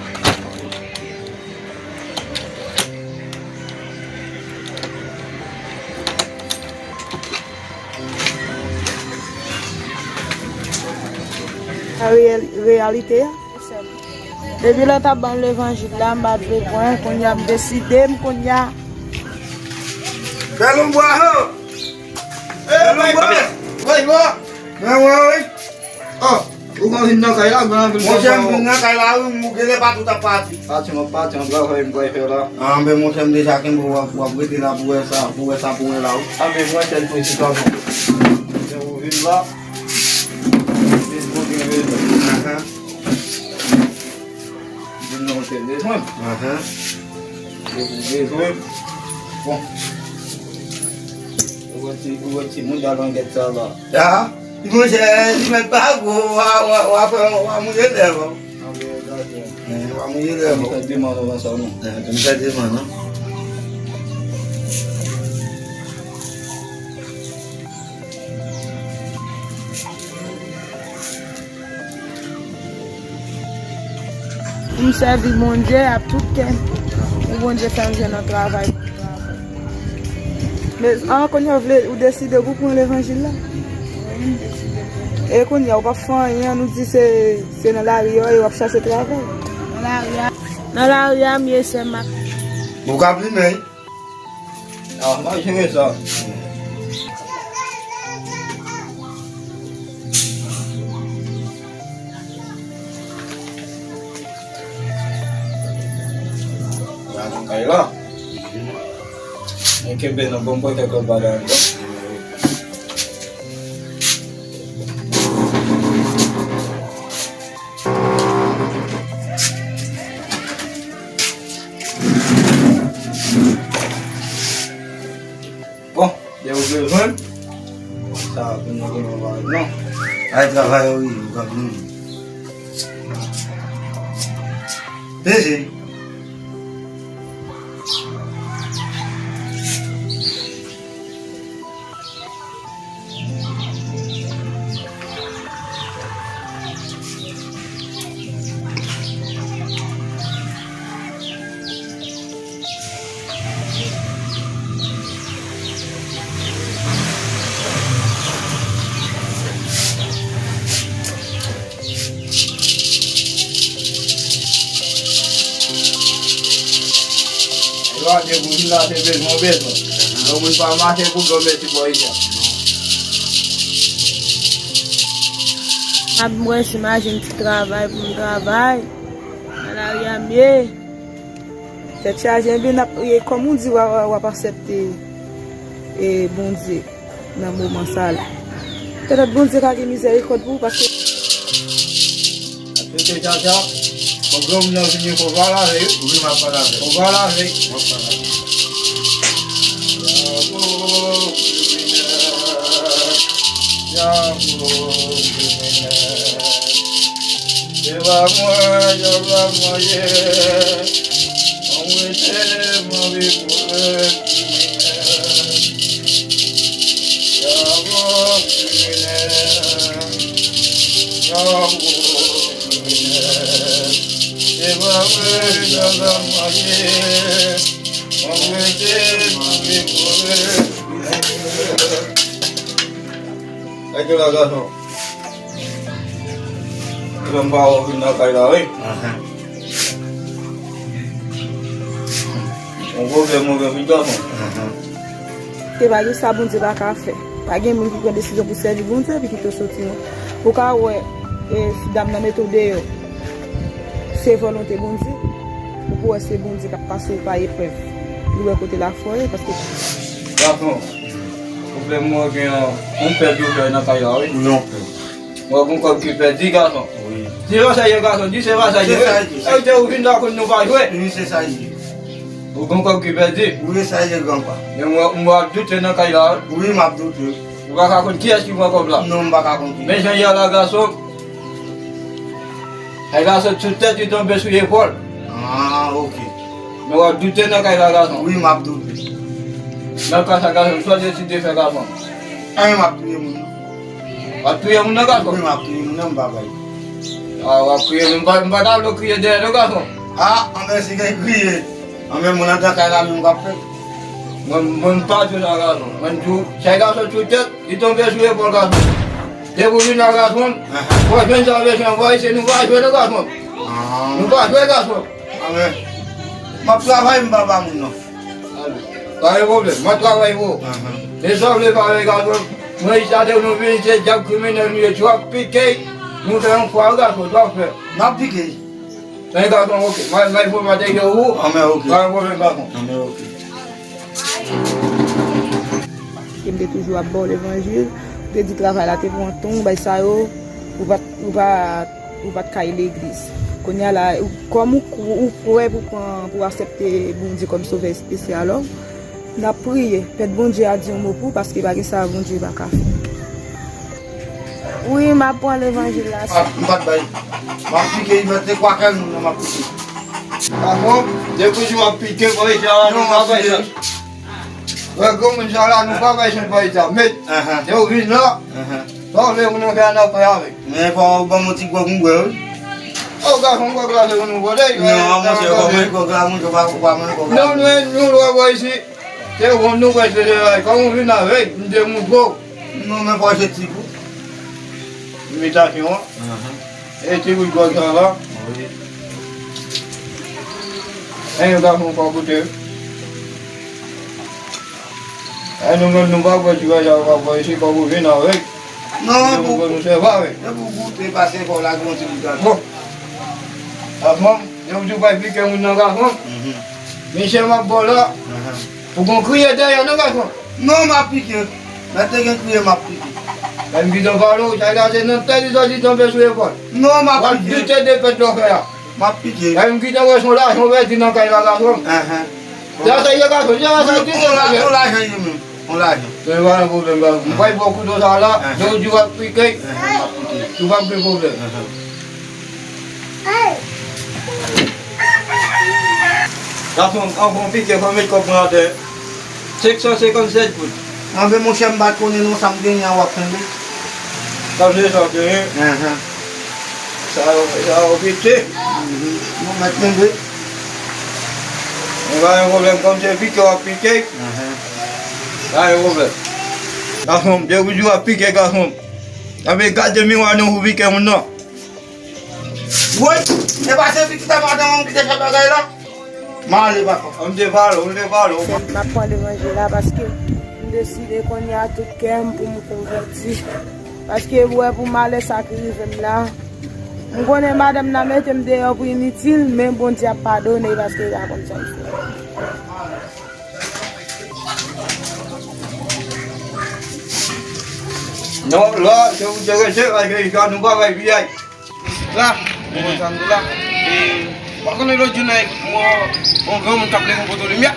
Sa reyèl-, reyalite a. Depi lè w t ap ban m levanjil la, m pa t vle pran, kounye a m deside m, kounye a. Bèl on bwa, ho! Bèl on bwa! Woy, woy! Men, woy, woy! Oh, ou konn vin nan kay la, gran anpil. Monchè, m vin nan kay la, wi, m genlè pa tout ap pati. Pati, m ap pati, an travay m pral fè la. Ah, ben, monchè, m deja kenbe w, w ap, w ap rete la pou wè sa, pou wè sa pou wè la, wi. Ah, ben, mwen sèl pou sitwayen. Lè ou vin la, vin pou gen rezon. Ahan. Vin nan ou te bezwen. Ahan. Ou te bezwen. Bon. Ou wè ti, ou wè ti moun nan langèt sa la. Ah. Monchè, li mèt pa gwo, w a, w a, w a fè, w a mouye lèv, an. Eh, w a mouye lèv, an. Fè demann anvan sa, non. Eh, m fè demann, non. Pou m sèvi Bondye ak tout kè m, pou Bondye fè m jwenn yon travay. Men, an, kounye a w vle, ou deside pou pran levanjil la? Wi, m deside pou. E kounye a, ou p ap fè anyen, nou di se, se nan lari yo ye, w ap chache travay. Nan lari a, nan lari a, m ye, sè m ap. Ou ka plimen. Ah, m ap jere sa. Gade kay la. Mwen kenbe nan bon kote kòb bagay la. Bon, lè ou bezwen, sa, pou nou gen yon bagay, non. Ay, travay, wi, ou ka vini. P G. Yo, a te pou vin la, se bezwen, bezwen. Yon moun pa mache pou granmesi bò isit. Ap mwen, imajine ti travay pou m travay. Nan lari a m ye. Tèt chaje, ebyen, n ap, e, kòm ou di, w a, w a, w ap aksepte, e, Bondye nan moman sa la. Petèt Bondye ka gen mizèrikòd pou ou, paske. Aksepte, Jaja. Fò granmoun nan vini, fò pale avè l. Wi, m ap pale avè l. Fò pale avè l. M ap pale avè l. Dyabo kriminèl. Dyabo kriminèl. Se pa mwen, dyab la mwen ye. Mwen rete, mwen viv pou le kriminèl. Dyabo kriminèl. Dyabo kriminèl. Se pa mwen, dyab la mwen ye. Mwen rete, mwen viv pou le kriminèl. Kite la, gason. Ou menm pa wè w vin nan kay la, wi. Ahan. Yon pwoblèm ou gen, wi, gason. Ahan. Te pa gen sa Bondye pa ka fè. Pa gen moun ki pran desizyon pou sèvi Bondye epi kite w soti, non. Ou ka wè, e, si dam nan mete w deyò, se volonte Bondye. Ou pou wè se Bondye k ap pase w pa eprèv. Li wè kote lafwa w ye, paske. Gason. Pwoblèm mwen gen an, yon pèdi ou fè nan kay la, wi. Wi, yon pèdi. Mwen gon kòb ki pèdi, gason. Wi. Di se pa sa ye, gason, di se pa sa ye. Se sa ye. E, ou vin la konn nou pa jwe. Wi, se sa ye. Ou gon kòb ki pèdi. Wi, sa ye, granpa. Men mwen, mwen ap doute nan kay la, wi. Wi, m ap doute. Ou pa ka konn kiyès ki pran kòb la. Non, m pa ka konn kiyès. Men jan yè la, gason. Kay la sot sou tèt li tonbe sou epòl. Ah, ok. Men w ap doute nan kay la, gason. Wi, m ap doute. Nan ka sa, gason, sa w deside fè, gason. Anyen, m ap touye moun nan. W ap touye moun nan, gason? Wi, m ap touye moun nan, m pa bay. A, w ap kriye, m pa, m pa ta vle w kriye dèyè non, gason. A, anben si gen kriye. Anben moun antre kay la menm k ap fè. Mwen, mwen m pa di w sa, gason. Mwen di w, chak gason sou tèt, li tonbe sou epòl gason. Depi w vin la, gason, w ap jwenn sa w bezwen, w ap ese nou pa jwe non, gason. Nou pa jwe, gason. Anben, m ap travay, m pa ba moun non. Pa gen pwoblèm, mwen travay pou ou. Men sa w vle pa vle, gason. Mwen, chak de nou vin, se djab kriminèl nou ye, twòp pike, nou fè yon fwa, gason, twòp fè. M ap pike. Men gason, oke, mwen, mwen, pou mwen te gen ou. Anben, oke. Pa gen pwoblèm, gason. Anben, oke. E m te toujou ap ba w levanjil, ou te di travay la te pran tan, bagay sa yo, ou pa t, ou pa t, ou pa t ka al legliz. Kounye a la, ou, kòm ou, ou prè pou pran, pou aksepte Bondye kòm Sovè espesyal ou, n ap priye. Pèt Bondye a di yon mo pou ou, paske pa gen sa Bondye pa ka fè. Wi, m ap pran levanjil la. A, m pa t bay. M ap pike, mete kwa kè m, m ap pike. Gason, depi w ap pike, bò, e jan nou pa bay sa. Wè, granmoun sa la, nou pa bay chanj bay sa. Met, lè w vin la, sa w vle pou nou fè, n ap fè avèk. Men fò w ban m yon ti gwòg m bwè, wi. O, gason, gwòg la se pou nou vòlè. Non, monchè, kòman gwòg la, monchè, pa, pa mwen gwòg la. Non, nou, nou lwen bò isi. Se wonn nou bwè, se lè la. Kòm ou vin avèk, m te montre w. Non, men fò se ti kou. Imitasyon an. E ti bout gwòg sa la. Wi. E yon gason pa koute. E nou menm nou pa bwè ti bagay sa yo pa bwè isi, kòm ou vin avèk. Non, nou pou, pou nou sèvi avèk. E pou goute, pase fò lage yon ti bout gason. Bon. Gason, e ou di w pa pike moun nan, gason. Misye m ap ba w la. Pou gon kriye dèyè non, gason. Non, m ap pike. Mèt te gen kriye, m ap pike. Lè m kite w pale w, sa gade nan tèt li sòti tonbe sou epòl. Non, m ap pike. W ap doute de pèt lè w fè a. M ap pike. Lè m kite w wè se yon lajan w pèdi nan kay la, gason. Enhen. Sa se ye, gason, se yon lajan w kite nan kay la. On lajan ye menm. On lajan. Men pa gen pwoblèm, gason. M pral ba w kouto sa la, lè w di w ap pike, ou p ap gen pwoblèm. Gason, an bon pike, fò m met kòb mwen atè. Senk san senkann sèt goud. Anben, monchè, m pa t konnen non, sa m genyen an w ap kenbe. Sa se sa w genyen? Enhen. Sa yo, sa yo pike. Mhm. Nou mèt kenbe. Men pa gen pwoblèm, kòm se pike w ap pike. Enhen. Pa gen pwoblèm. Gason, depi w di w ap pike, gason. Anben, gade miwa nan ou pike moun nan. Woy, e pa se pitit a madanm an ki te fè bagay la? M ale, papa. M te pale w, m te pale w. M ap pran levanjil la paske m deside kounye a tout kè m pou m konvèti. Paske ou wè pou malè sa ki rive m la, m konnen madanm nan mete m deyò pou initil, men Bondye ap padone paske l a konn sa l fè. Non, la, se ou te rete, paske jwa nou pa bay piyay. La, mwen konn sa m di la. E, pa konnen lòt jou nan yon, yon granmoun k ap leve yon poto limyè.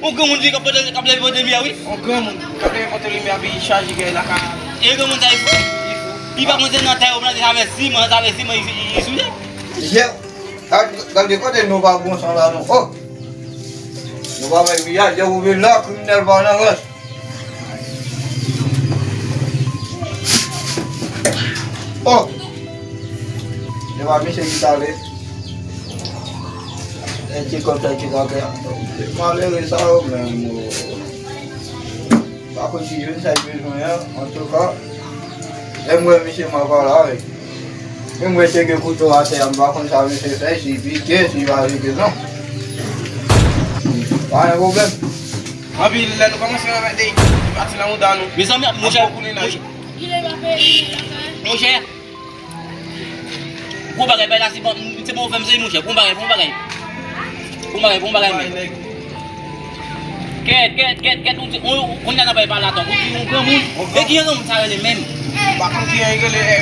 Yon granmoun vin k ap pote, k ap leve poto limyè, wi. Yon granmoun k ap leve poto limyè, epi chaje kè lakay. E granmoun sa, li fou. Li fou. Li pa konn se nan tè yo plante sa vè siman, sa vè siman, li, li, li souye. Jè, gade, gade kote nou pa bon san la, non. Oh! Nou pa bay piyay, jè, ou vin la, kriminèl pa nan rans. Oh! Se pa misye ki sale. E ti kòb sa ki sale. Malere sa yo menm, oh. Pa konn ki jwenn sa l bezwen an, antouka. Lè m wè misye, m ap pale avèk. Menm mwen te gen kouto atè a, m pa konn sa misye fè, si pike, si pa pike, non. Pa gen pwoblèm. Anpi lè nou kòmanse remèt de pati nan mouda nou. Mezanmi, monchè, monchè. Gwo bagay, bay la, se bon, se bon, fè m sezi, monchè. Bon bagay, bon bagay. Bon bagay, bon bagay, men. Kèt, kèt, kèt, kèt, ou di, ou, ou konn nan bay pale atò, ou di yon granmoun. E ki yon granmoun sa rele menm? M pa konn ki yon rele, eh,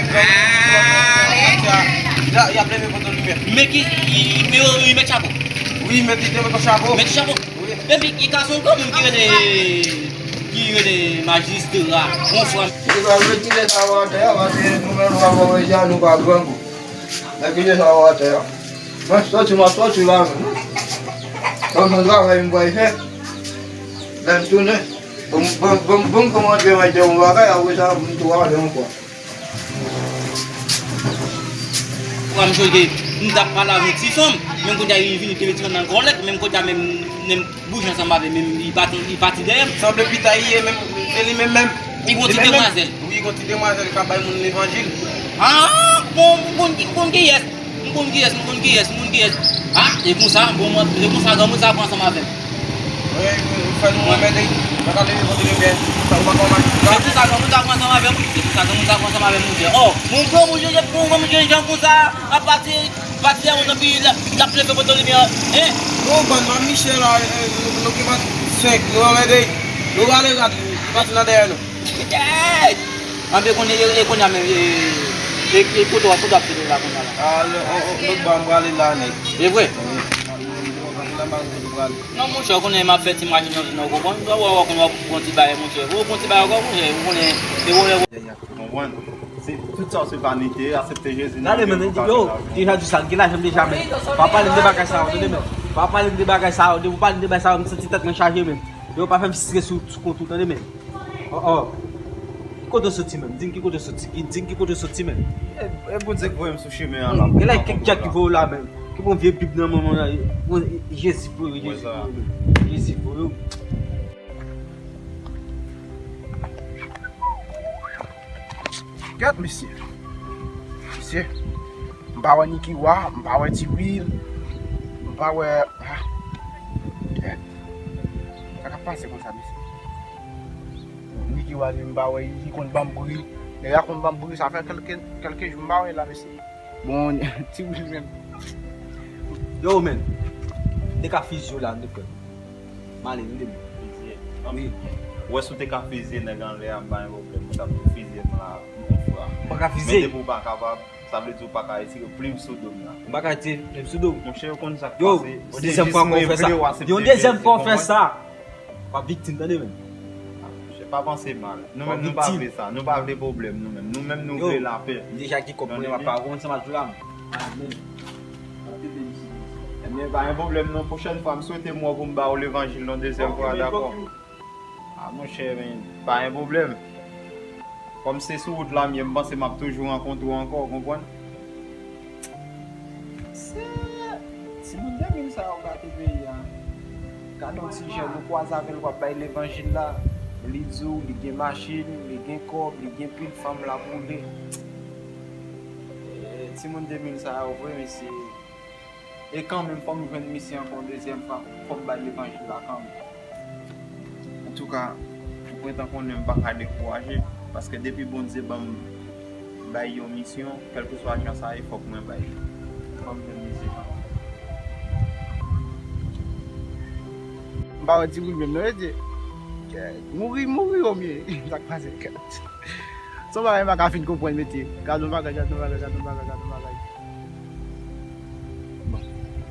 granmoun. Y ap leve poto limyè. Men ki, i, men yo, i met chapo. Wi, men ki te met chapo. Met chapo. Wi. Epi ki gason granmoun ki rele, ki rele majistra, yon frè. Li pral retire sa yo atè a, paske nou menm nou pa konn sa nou pa grangou. Mwen kite sa yo atè a. Mwen soti, mwen soti la menm. Bon, bon travay mwen pral fè. Lè m tounen, bon, bon, bon, bon, kòmanse mwen te yon bagay, apre sa, mwen tou ale ankò. Fwa m chonje, m t ap pale avèk yon ti fanm, menm kounye a li vini, te mete nan kòlèt, menm kounye a menm, menm bouch ansanm avè m, menm li pati, li pati dèyè m. Sanble pita li ye menm, se li menm menm. Li gon ti demwazèl. Wi, gon ti demwazèl k ap bay moun levanjil. Ah, bon, m konn ki, m konn kiyès. M konn kiyès, m konn kiyès, m konn kiyès. Ah, e konsa, bon, mwen, e konsa, granmoun sa pran ansanm avè m. Wi, ou fè nou anmède. Mwen ka leve kote nou gen. Sa ou pa kòman. Se pou sa granmoun sa pran ansanm avè m, wi. Se pou sa granmoun sa pran ansanm avè m, monchè. Oh, mon granmoun, je, je, mon granmoun, je, jan konsa, ap pati, pati a, monchè, pi l ap leve kote li gen, hein? Bon, bann Mamichèl la, eh, nou ki pa fèk, nou anmède. Nou rale rad, nou pati nan dèyè nou. Hey! Anben kounye, e, e kounye a menm, e, e, e kote w, kote w ap fete la kounye a la? Ah, lè, o, o, lòt bò a m prale la nèt. E vre? Wi. Nan bal kote w prale. Non, monchè, ou konnen m ap fè ti machin nan, nan, ou konprann? Ou wè, ou konn w ap pran ti bagay, monchè. Ou pran ti bagay ankò, monchè, ou konnen, e ou lè. Konprann? Se tout sa se vanite, aksepte Jezi nan vi w pou w ka viv lavi. Yo, deja di sa, gen lajan deja, men. Pa pale m de bagay sa yo, tande, men. Pa pale m de bagay sa yo, depi w pale m de bagay sa yo, m santi tèt mwen chaje, men. Yo, pa fè m stre sou, sou kont ou, tande, men. Oh, oh. Ki kote w soti, menm? Di m ki kote w soti. Di m ki kote w soti, menm. E, e Bondye k voye m sou chemen an la. Gen la kèk djak ki voye w la, menm. Ki pran vye Bib nan men w la. Bon, Jezi voye w, Jezi voye w, menm. Jezi voye w. Gad, mesye. Mesye. M pa wè Nicky Wa, m pa wè Ti Will, m pa wè, ah, kèt. Sa k ap pase konsa, mesye? Nicky Wa li, m pa wè, li konn ban m bri. Nèg la konn ban m bri, sa fè kèlke, kèlke jou m pa wè l la, mesye. Bon, Ti Will menm. Yo, men, m te ka fizye w la, m te fè. M ale, m demen. Fizye. Wi. Ou wè, si w te ka fizye nèg anlè a, m pa gen pwoblèm. Ou t ap tou fizye m la, m konn fwa. M pa ka fizye. Men depi w pa kapab, sa vle di w pa ka retire plim sou do m la. M pa ka retire plim sou do w. Monchè, ou konn sa k pase. Yo, yon dezyèm fwa ankò w fè sa. Yon dezyèm fwa w fè sa. W ap viktim, tande, men. Monchè, pa panse mal. Nou menm, nou pa vle sa. Nou pa vle pwoblèm, nou menm. Nou menm, nou vle lapè. Yo, m deja gen kòb mwen, m ap pa konn sa m ap di w la, men. Ebyen, pa gen pwoblèm non. Pwochèn fwa, m swete m wè w pou m ba w levanjil yon dezyèm fwa, dakò? A, monchè, men, pa gen pwoblèm. Kòm se sou wout la m ye, m panse m ap toujou rankontre w ankò, w konprann? Se timoun de mil sa yo gate peyi a. Gade yon ti jèn, ou kwaze avè l, w ap bay levanjil la, li di w li gen machin, li gen kòb, li gen pil fanm l ap woule. E, timoun de mil sa yo vre, mesye. E kanmenm, fò m jwenn misye ankò yon dezyèm fwa, fò m bay levanjil la kanmenm. Antouka, ou gentan konnen m pa ka dekouraje, paske depi Bondye ban m bay yon misyon, kèlkeswa jan sa ye, fòk mwen bay li. Fò m jwenn misye kanmenm. M pa wè Ti Will menm non, mesye. Mouri, mouri, omye. Sa k pase, kèt. Se yon bagay m pa ka fin konprann, mesye. Gade yon bagay, gade yon bagay, gade yon bagay, gade yon bagay. Bon.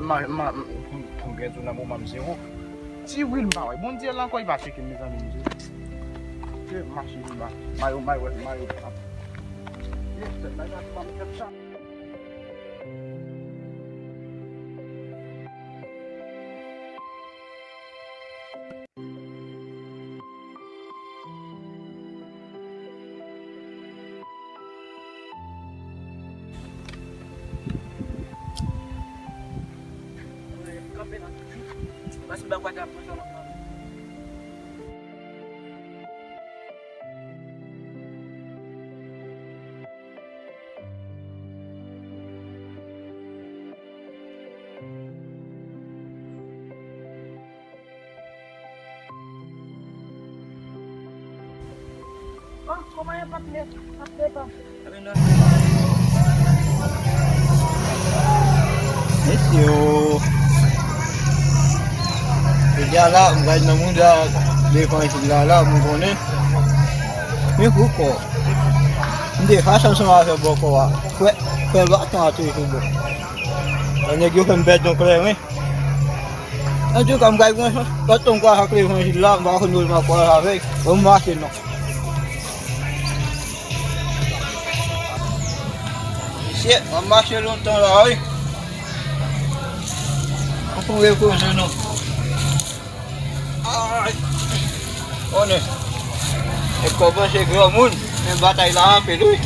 Ma, ma, m, m, m gen tou nan moman m zewo. Ti Will m pa wè. Bondye la ankò, li pa tcheke m, mezanmi, m di. Ke mache li ba. Mayo, mayo, mayo. E, tèt la, gade, pa m tèt sa. Bon, kòman ye, patnè? Ap devan. Mesye o. Jodi a la, m pral nan mouda levanjil la, la, m konnen. Men poukò? M te fache ansanm avè bòkò a. Frè, frè batan a toujou bon. Nèg yo fè m pèdi yon kleren. Antouka, m pral pran chans. Lòt tan m kwaze ak levanjil la, m pa konn kote m ap kwaze avè l. Bon, m mache non. Mesye, m ap mache lontan la, wi. An pou repoze non. Ay. Konnen. E kòmanse granmoun, men batay la anpil, wi.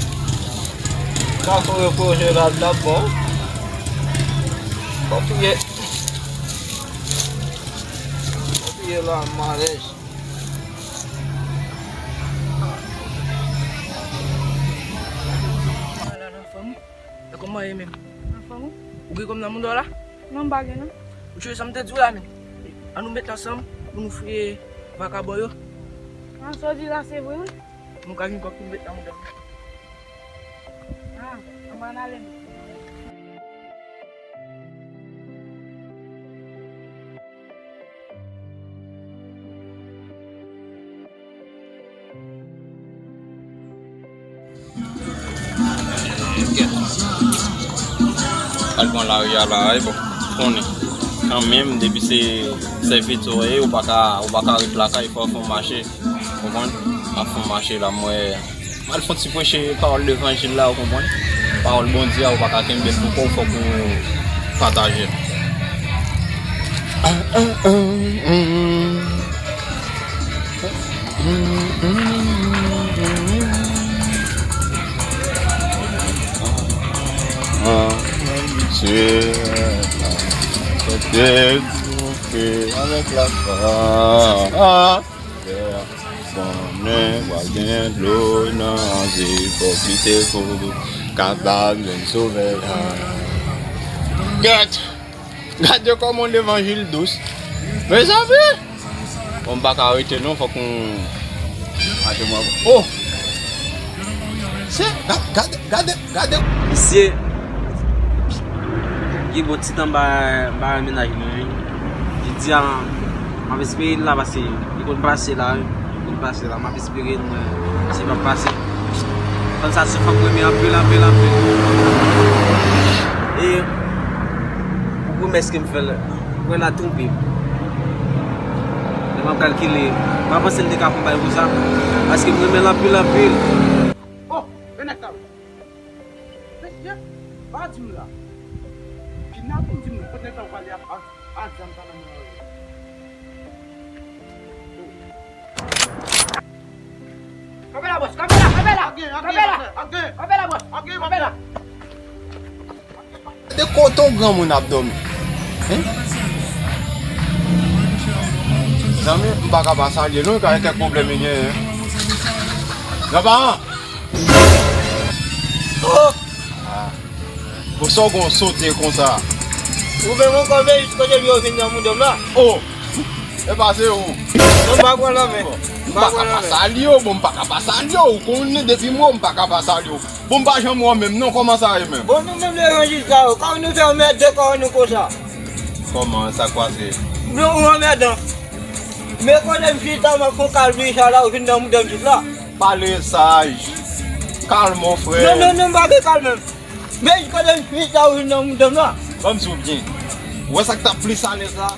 An pou repoze la, l ap bon. Bon, touye. Bon, touye la, malèz. Ala nan fanm. E kòman ye menm? Anfòm wi. Ou gen kòb nan mouda w la? Non, m pa gen non. Ou tande sa m te di w la menm? An nou met ansanm pou nou fouye vakabon yo. An, sa w di la se vre wi. Nou ka gen kòb pou nou met nan mouda nou. Ah, ann ale non. Al pran lari a la, e bon, konnen. Kanmenm, depi se sèvitè w ye, ou pa ka, ou pa ka ret lakay, fò w fè w mache. Konprann? M ap fè w mache la, m wè. M al fè yon ti preche pawòl levanjil la, ou konprann? Pawòl Bondye a, ou pa ka kenbe l pou kò w, fòk ou pataje l. Avèk la fwa. Konnen w ap gen dlo nan zye, fòk li te fou, kapab jwenn sovè a. Gèt! Gade kòman levanjil dous. Mezanmi! Bon, m pa ka rete non, fòk m mache mwen. Oh! Se, gade, gade, gade, gade. Misye, gen bon ti tan m pa, m pa wè mennaj mwen, wi. Jodi a, m ap espere l la, paske li konn pase la, wi. Li konn pase la. M ap espere l, mwen, si l p ap pase. Fanm sa se fanm m renmen anpil, anpil, anpil. E, pou pwomès ke m fè l, mwen la twonpe m. Lè m ap kalkile, m pa panse l te ka fè yon bagay konsa. Paske m renmen l anpil, anpil. Oh, men nèg sa wi. Mesye, pa di m la. Vin la pou di m non, kot nèg sa ou pale a, a, a zam sa nan men w la. Kanpe la, bòs, kanpe la, kanpe la. Kanpe la. Kanpe la, bòs. Kanpe la. De kote yon granmoun ap dòmi? Hein? Zanmi, m pa ka pa salye non, ka gen kèk pwoblèm li genyen. Granparan! Oh! Ah. Bon, sa w gon sote konsa? Ou menm ankò, men jis kote m yo vin nan mouda m la. Oh! E pa se ou. Non, m pa pran lanmen. M pa ka pa salye w, bon, m pa ka pa salye w. Ou konnen depi m wè w, m pa ka pa salye w. Bon, m pa janm wè w menm non, kòman sa ye menm? Bon, nou menm levanjil sa yo, kòman nou fè anmède kò nou konsa? Kòman, sa k pase? Nou, ou anmèdan. Men kote m chita, m ap fè yon kalm, sa la, ou vin nan mouda m jis la. Pale saj. Kalme w, frè. Non, non, non, m pa gen kalm menm. Men kote m chita, ou vin nan mouda m la. Ban m di w byen. Ou wè sa k t ap plis alèz la?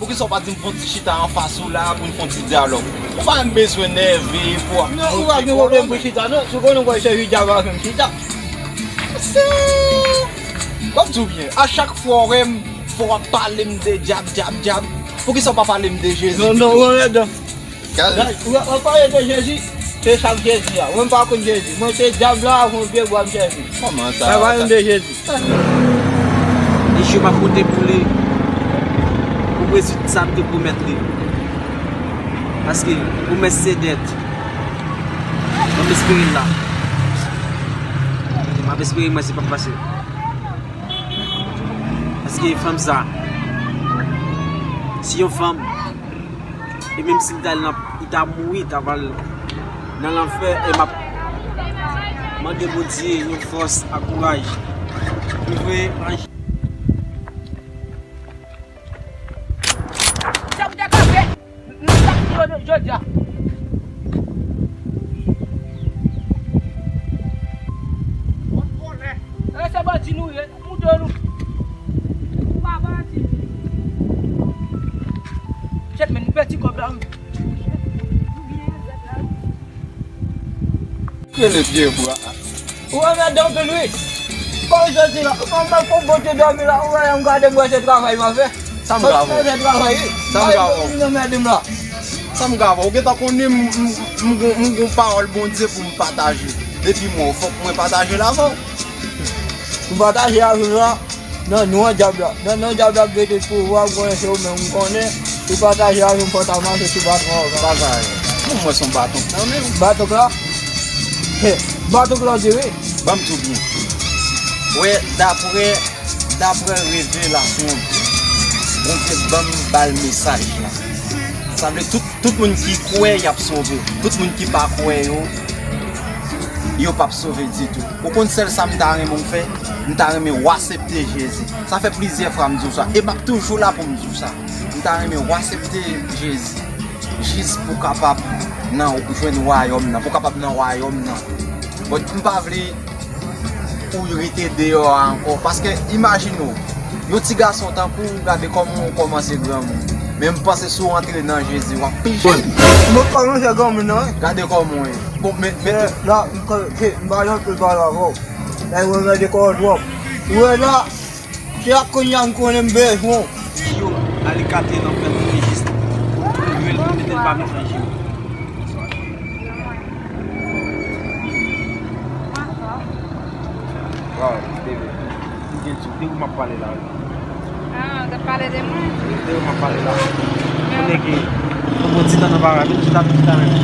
Poukisa w pa di m fè yon ti chita anfas ou la pou n fè yon ti dyalòg? Ou pa menm bezwen nève pou w ap... Non, ou pa gen pwoblèm pou chita, non. Si w konnen w pral sèvi dyab avè m chita. Se... Ban m di w byen, a chak fwa w wè m, fò w ap pale m de dyab, dyab, dyab. Poukisa w pa pale m de Jezi pito? Non, non, ou anmèdan. Gad. Gad, w ap pale de Jezi, se sa k Jezi a. Mwen m pa konn Jezi. Mwen se dyab la avè yon pye bwa m sèvi. Kòman sa? Sa pa menm de Jezi. Misye m ap konte pou li, pou m rezoud sa m te pwomèt li. Paske pwomès se dèt. M ap espere l la. M ap espere mwen se p ap pase. Paske fanm sa, si yon fanm E menm si l ta al nan, li ta mouri, li ta pral nan lanfè, e m ap mande Bondye yon fòs ak kouraj pou veye aji. Sa m te kanpe, m t ap di yo jodi a. Bon vòlè. E se bandi nou ye. Moudo nou. Ou pa bandi. Chet men, nou pèdi kòb la, wi. Rele pye bwa. Ou anmède anpil, wi. Kòm jodi la, ou pa mal pou bon te dòmi la, ou wè m gade m wè se travay m ap fè. Sa m ka fè? Se travay, wi. Sa m ka fè? Ou vin anmède m la. Sa m ka fè? Ou gentan konnen m, m, m gon, m gon pawòl Bondye pou m pataje. Depi m wè w, fòk mwen pataje l avè w. Ou pataje avè m la. Nan non dyab la. Nan non dyab la ap rete sou ou, w ap konnen se ou menm, m konnen. Ou pataje avè m, fò w ta mache sou baton an. Sa sa ye? Bon, mwen se yon baton nan men w. Baton la? He, baton la di wi. Ban m di w byen. Wè, daprè, daprè revelasyon, Bondye ban m ba l mesaj la. Sa vle tout, tout moun ki kwè, y ap sove. Tout moun ki pa kwè yo, yo p ap sove ditou. Ou konn sèl sa m ta renmen w fè? M ta renmen w aksepte Jezi. Sa fè plizyè fwa m di w sa. E m ap toujou la pou m di w sa. M ta renmen w aksepte Jezi. Jis pou w kapab nan, jwenn wayòm nan. Pou w kapab nan wayòm nan. Bon, m pa vle pou w rete deyò a ankò. Paske, imajine w, yon ti gason tankou w, gade kòman w kòmanse granmoun. Men m panse si w antre nan Jezi, w ap pi jèn. Mwen kòmanse granmoun nan, wi. Gade kòman w ye. Bon, men, men tou. La, m pa janm pale avè w. Lè w gade kò w twòp. Ou wè la, se ak kounye a m konnen m bezwen w. Yo, ale kate nan fè moun jis. Yo, l mete l pa met nan jim. Waw, bebe. M gen di w, de ou m ap pale la, wi. Ah, w t ap pale de mwen? De ou m ap pale la. Ou nèg, fò pran ti tan nan pa rape, ti tan, ti tan menm.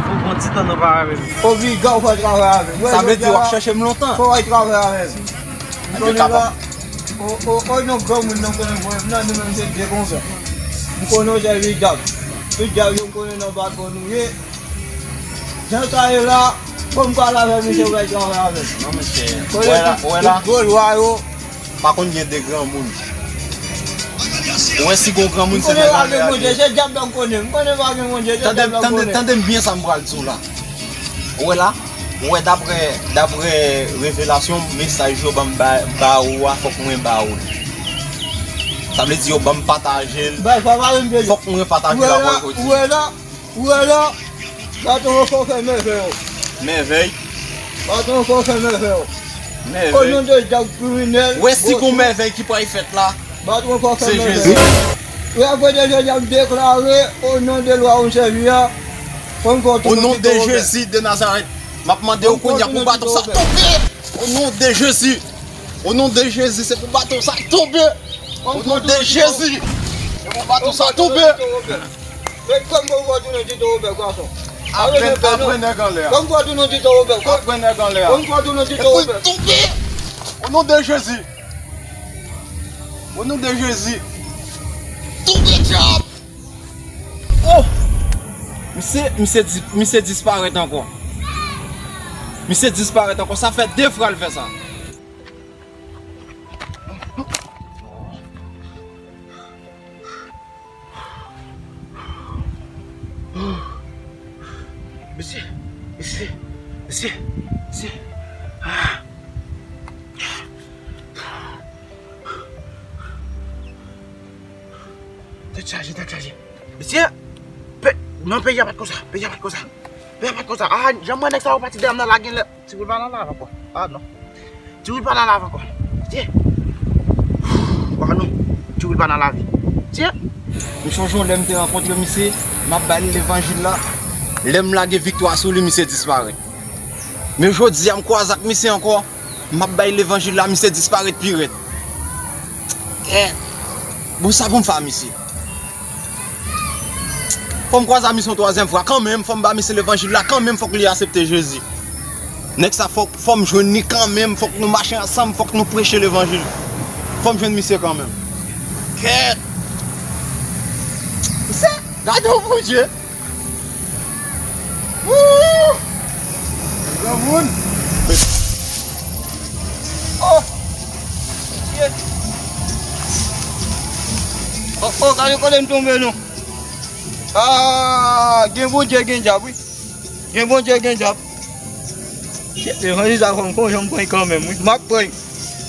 Fò pran ti tan nan pa rape. Obliga w fè travay avè m. Sa vle di w ap chèche m lontan. Fò w travay avè m. Anben, kapab. O, o, o, non, granmoun nan konnen voye m nan, nou menm se de konsa. M konnen w se vid dyab. Vid dyab yo konnen nan baton nou ye. Jan sa ye la, fò m pale avè misye, w bay travay avè m. Non, mesye. Ou wè la, ou wè la? Gwo lwa yo. Pa konn gen de granmoun. Ou wè si gon granmoun se nèg an reyalite. Se dyab la m konnen. M konnen pa gen Bondye, se dyab la m konnen. Tande, tande, tande m byen sa m pral di w la. Ou wè la? Ou wè daprè, daprè revelasyon, mesaj yo ban m ba, ba ou a, fòk mwen ba ou l. Sa vle di yo ban m pataje l. Fòk mwen pataje l avè w jodi. Ou wè la? Ou wè la, baton an fò fè mèvèy. Mèvèy? Baton an fò fè mèvèy. Mèvèy. O non de dyab kriminèl. Wè si gon mèvèy ki pral fèt la. Baton an fò fè mèvèy. Se Jezi. E apre de jodi a m deklare, o non de lwa ou sèvi a, fò m fè w tounen ti to Wobè. O non de Jezi de Nazarèt, m ap mande w kounye a pou baton sa tonbe. O non de Jezi. O non de Jezi, se pou baton sa tonbe. O non de Jezi, se pou baton sa tonbe. Men kòm pou w tounen ti to Wobè, gason. Apre, apre nèg anlè a. Kòm pou w tounen ti to Wobè. Apre nèg anlè a. Kòm pou w tounen ti to Wobè. Epi tonbe. O non de Jezi. O non de Jezi. Tonbe dyab. Oh! Misye, misye di-, misye disparèt ankò. Misye disparèt ankò. Sa fè de fwa l fè sa. Mesye, mesye, mesye, mesye. Ah. Tèt chaje, tèt chaje. Mesye, pe-, non, peyi a pa t konsa, peyi a pa t konsa. Peyi a pa t konsa. Ah, jan m wè nèg sa yo pati dèyè m nan la, genlè. Tiwoul pa nan lav ankò. Ah non. Tiwoul pa nan lav ankò. Tye. Ah non. Tiwoul pa nan lavi. Tye. M sonje yon lè m te rankontre misye, m ap ba l levanjil la. Lè m lage viktwa sou li, misye disparèt. Men jodi a, m kwaze ak misye ankò, m ap ba l levanjil la, misye disparèt pi rèd. Eh. Bon, sa pou m fè a misye? Fò m kwaze a misye yon twazyèm fwa kanmenm, fò m ba misye levanjil la kanmenm, fòk li aksepte Jezi. Nèg sa fòk, fò m jwenn li kanmenm, fòk nou mache ansanm, fòk nou preche levanjil. Fò m jwenn misye kanmenm. Kèt! Misye, gade yon Bondye! Wouh! Granmoun! Oh! Mesye! Oh, oh, gade kote m tonbe non. Ah, gen Bondye, gen dyab, wi. Gen Bondye, gen dyab. Shit, levanjil sa fò m fè yon jan m pran l kanmenm, wi. M ap pran l.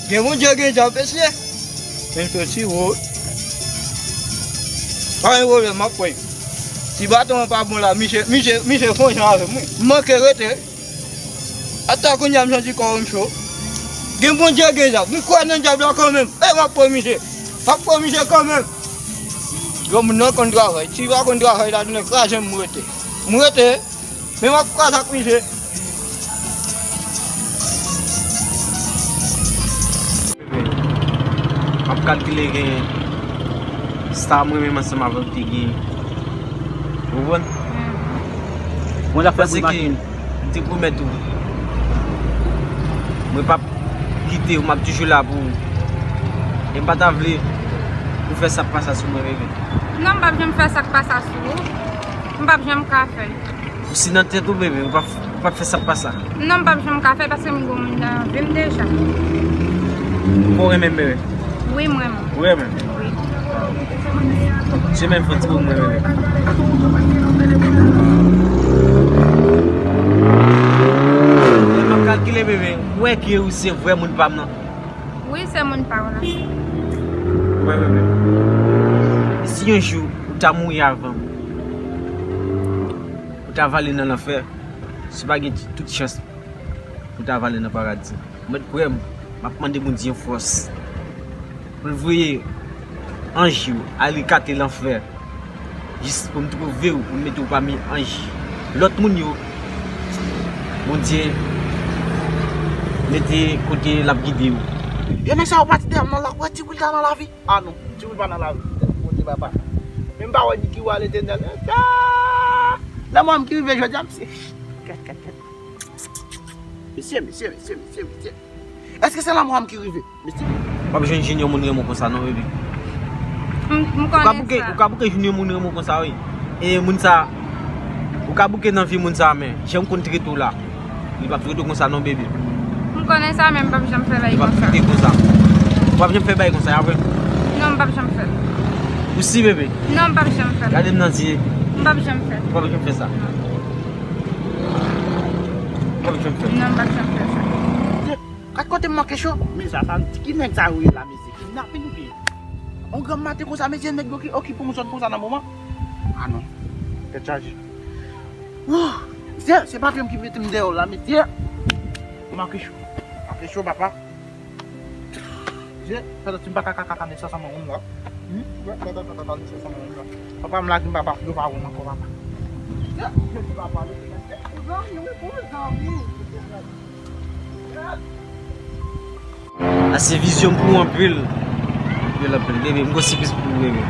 Gen Bondye, gen dyab, mesye. Men m soti wo. Pa gen pwoblèm, m ap pran l. Si baton an pa bon la, misye, misye, misye fè yon jan avè m, wi. M manke rete. Ata kounye a m santi kò m cho. Gen Bondye, gen dyab. M kwè nan dyab la kanmenm. E m ap pran misye. M ap pran misye kanmenm. Granmoun nan konn travay. Si pa konn travay la, tounen kraze m rete. M rete. Men m ap kraze ak misye. Kalkile gen star mwen menm ansanm avè w te gen. Ou konprann? Mwen la fè pou Imakin. M te pwomèt ou. Mwen p ap kite w, m ap toujou la pou ou. E m pa ta vle ou fè sa k pa sa sou mwen, bebe. Non, m p ap janm fè sa k pa sa sou ou. M p ap janm ka fè l. Ou si nan tèt ou, bebe, ou p ap, ou p ap fè sa k pa sa. Non, m p ap janm ka fè l paske m gon moun nan vi m deja. Ou renmen m, bebe? Wi, m renmen w. Ou renmen m? Wi. Se menm fò ti pou mwen, bebe. Lè m ap kalkile, bebe, ou wè ke ou se vrè moun pa m nan. Wi, se moun pa w la. Ou wè, bebe. E si yon jou ou ta mouri avan m? Ou ta vale nan lanfè, si w pa gen tout chans pou w ta vale nan paradi. Ou mèt kwè m, m ap mande Bondye yon fòs pou l voye anj yo al ekate lanfè, jis pou m twouve w, pou m mete w pami anj. Lòt moun yo, Bondye mete kote l ap gide w. Yo, nèg sa yo pati dèyè m nan la, wè ti kou l ta nan lavi. Ah non, ti kou l pa nan lavi. Bondye papa. Men m pa wè Niki wa Letènèl. Lanmò m ki rive jodi a, mesye. Kèt, kèt, kèt. Mesye, mesye, mesye, mesye, mesye. Èske se lanmò m ki rive, mesye? W ap jwenn jwenn yon moun renmen w konsa non, bebe. M, m konnen sa. Ou ka bouke, ou ka bouke jwenn yon moun renmen w konsa, wi. E moun sa, ou ka bouke nan vi moun sa, men jan m konn trete w la, li p ap trete w konsa non, bebe. M konnen sa, men m p ap janm fè bagay konsa. Li p ap trete w konsa. Ou p ap janm fè bagay konsa, apre? Non, m p ap janm fè l. Ou si, bebe? Non, m p ap janm fè l. Gade m nan zye. M p ap janm fè l. Ou p ap janm fè sa. Non. Ou p ap janm fè l. Non, m p ap janm fè sa. Kat kote m manke cho? Men sa, sa, ki nèg sa yo ye la, mesye? Kidnapin ou byen? On granm maten konsa, mesye, nèg yo ki okipe yon zòn konsa nan moman? Ah non. Tèt chaje. Wouh! Mesye, se patwon m ki mete m deyò la, mesye. Manke cho. Manke cho, papa. Mesye, fè tanti m pa ka kaka nèg sa sa mwen la. Hmm? Wè, fè tanti m pa ka kaka nèg sa sa mwen la. Papa m la di m papa, yo pa wè m ankò, papa. Mesye, yo di papa, yo di mesye. Ou zanmi, ou zanmi. A se vizyon m pou ou anpil. Anpil, anpil. Bebe, m gon sipriz pou ou, bebe.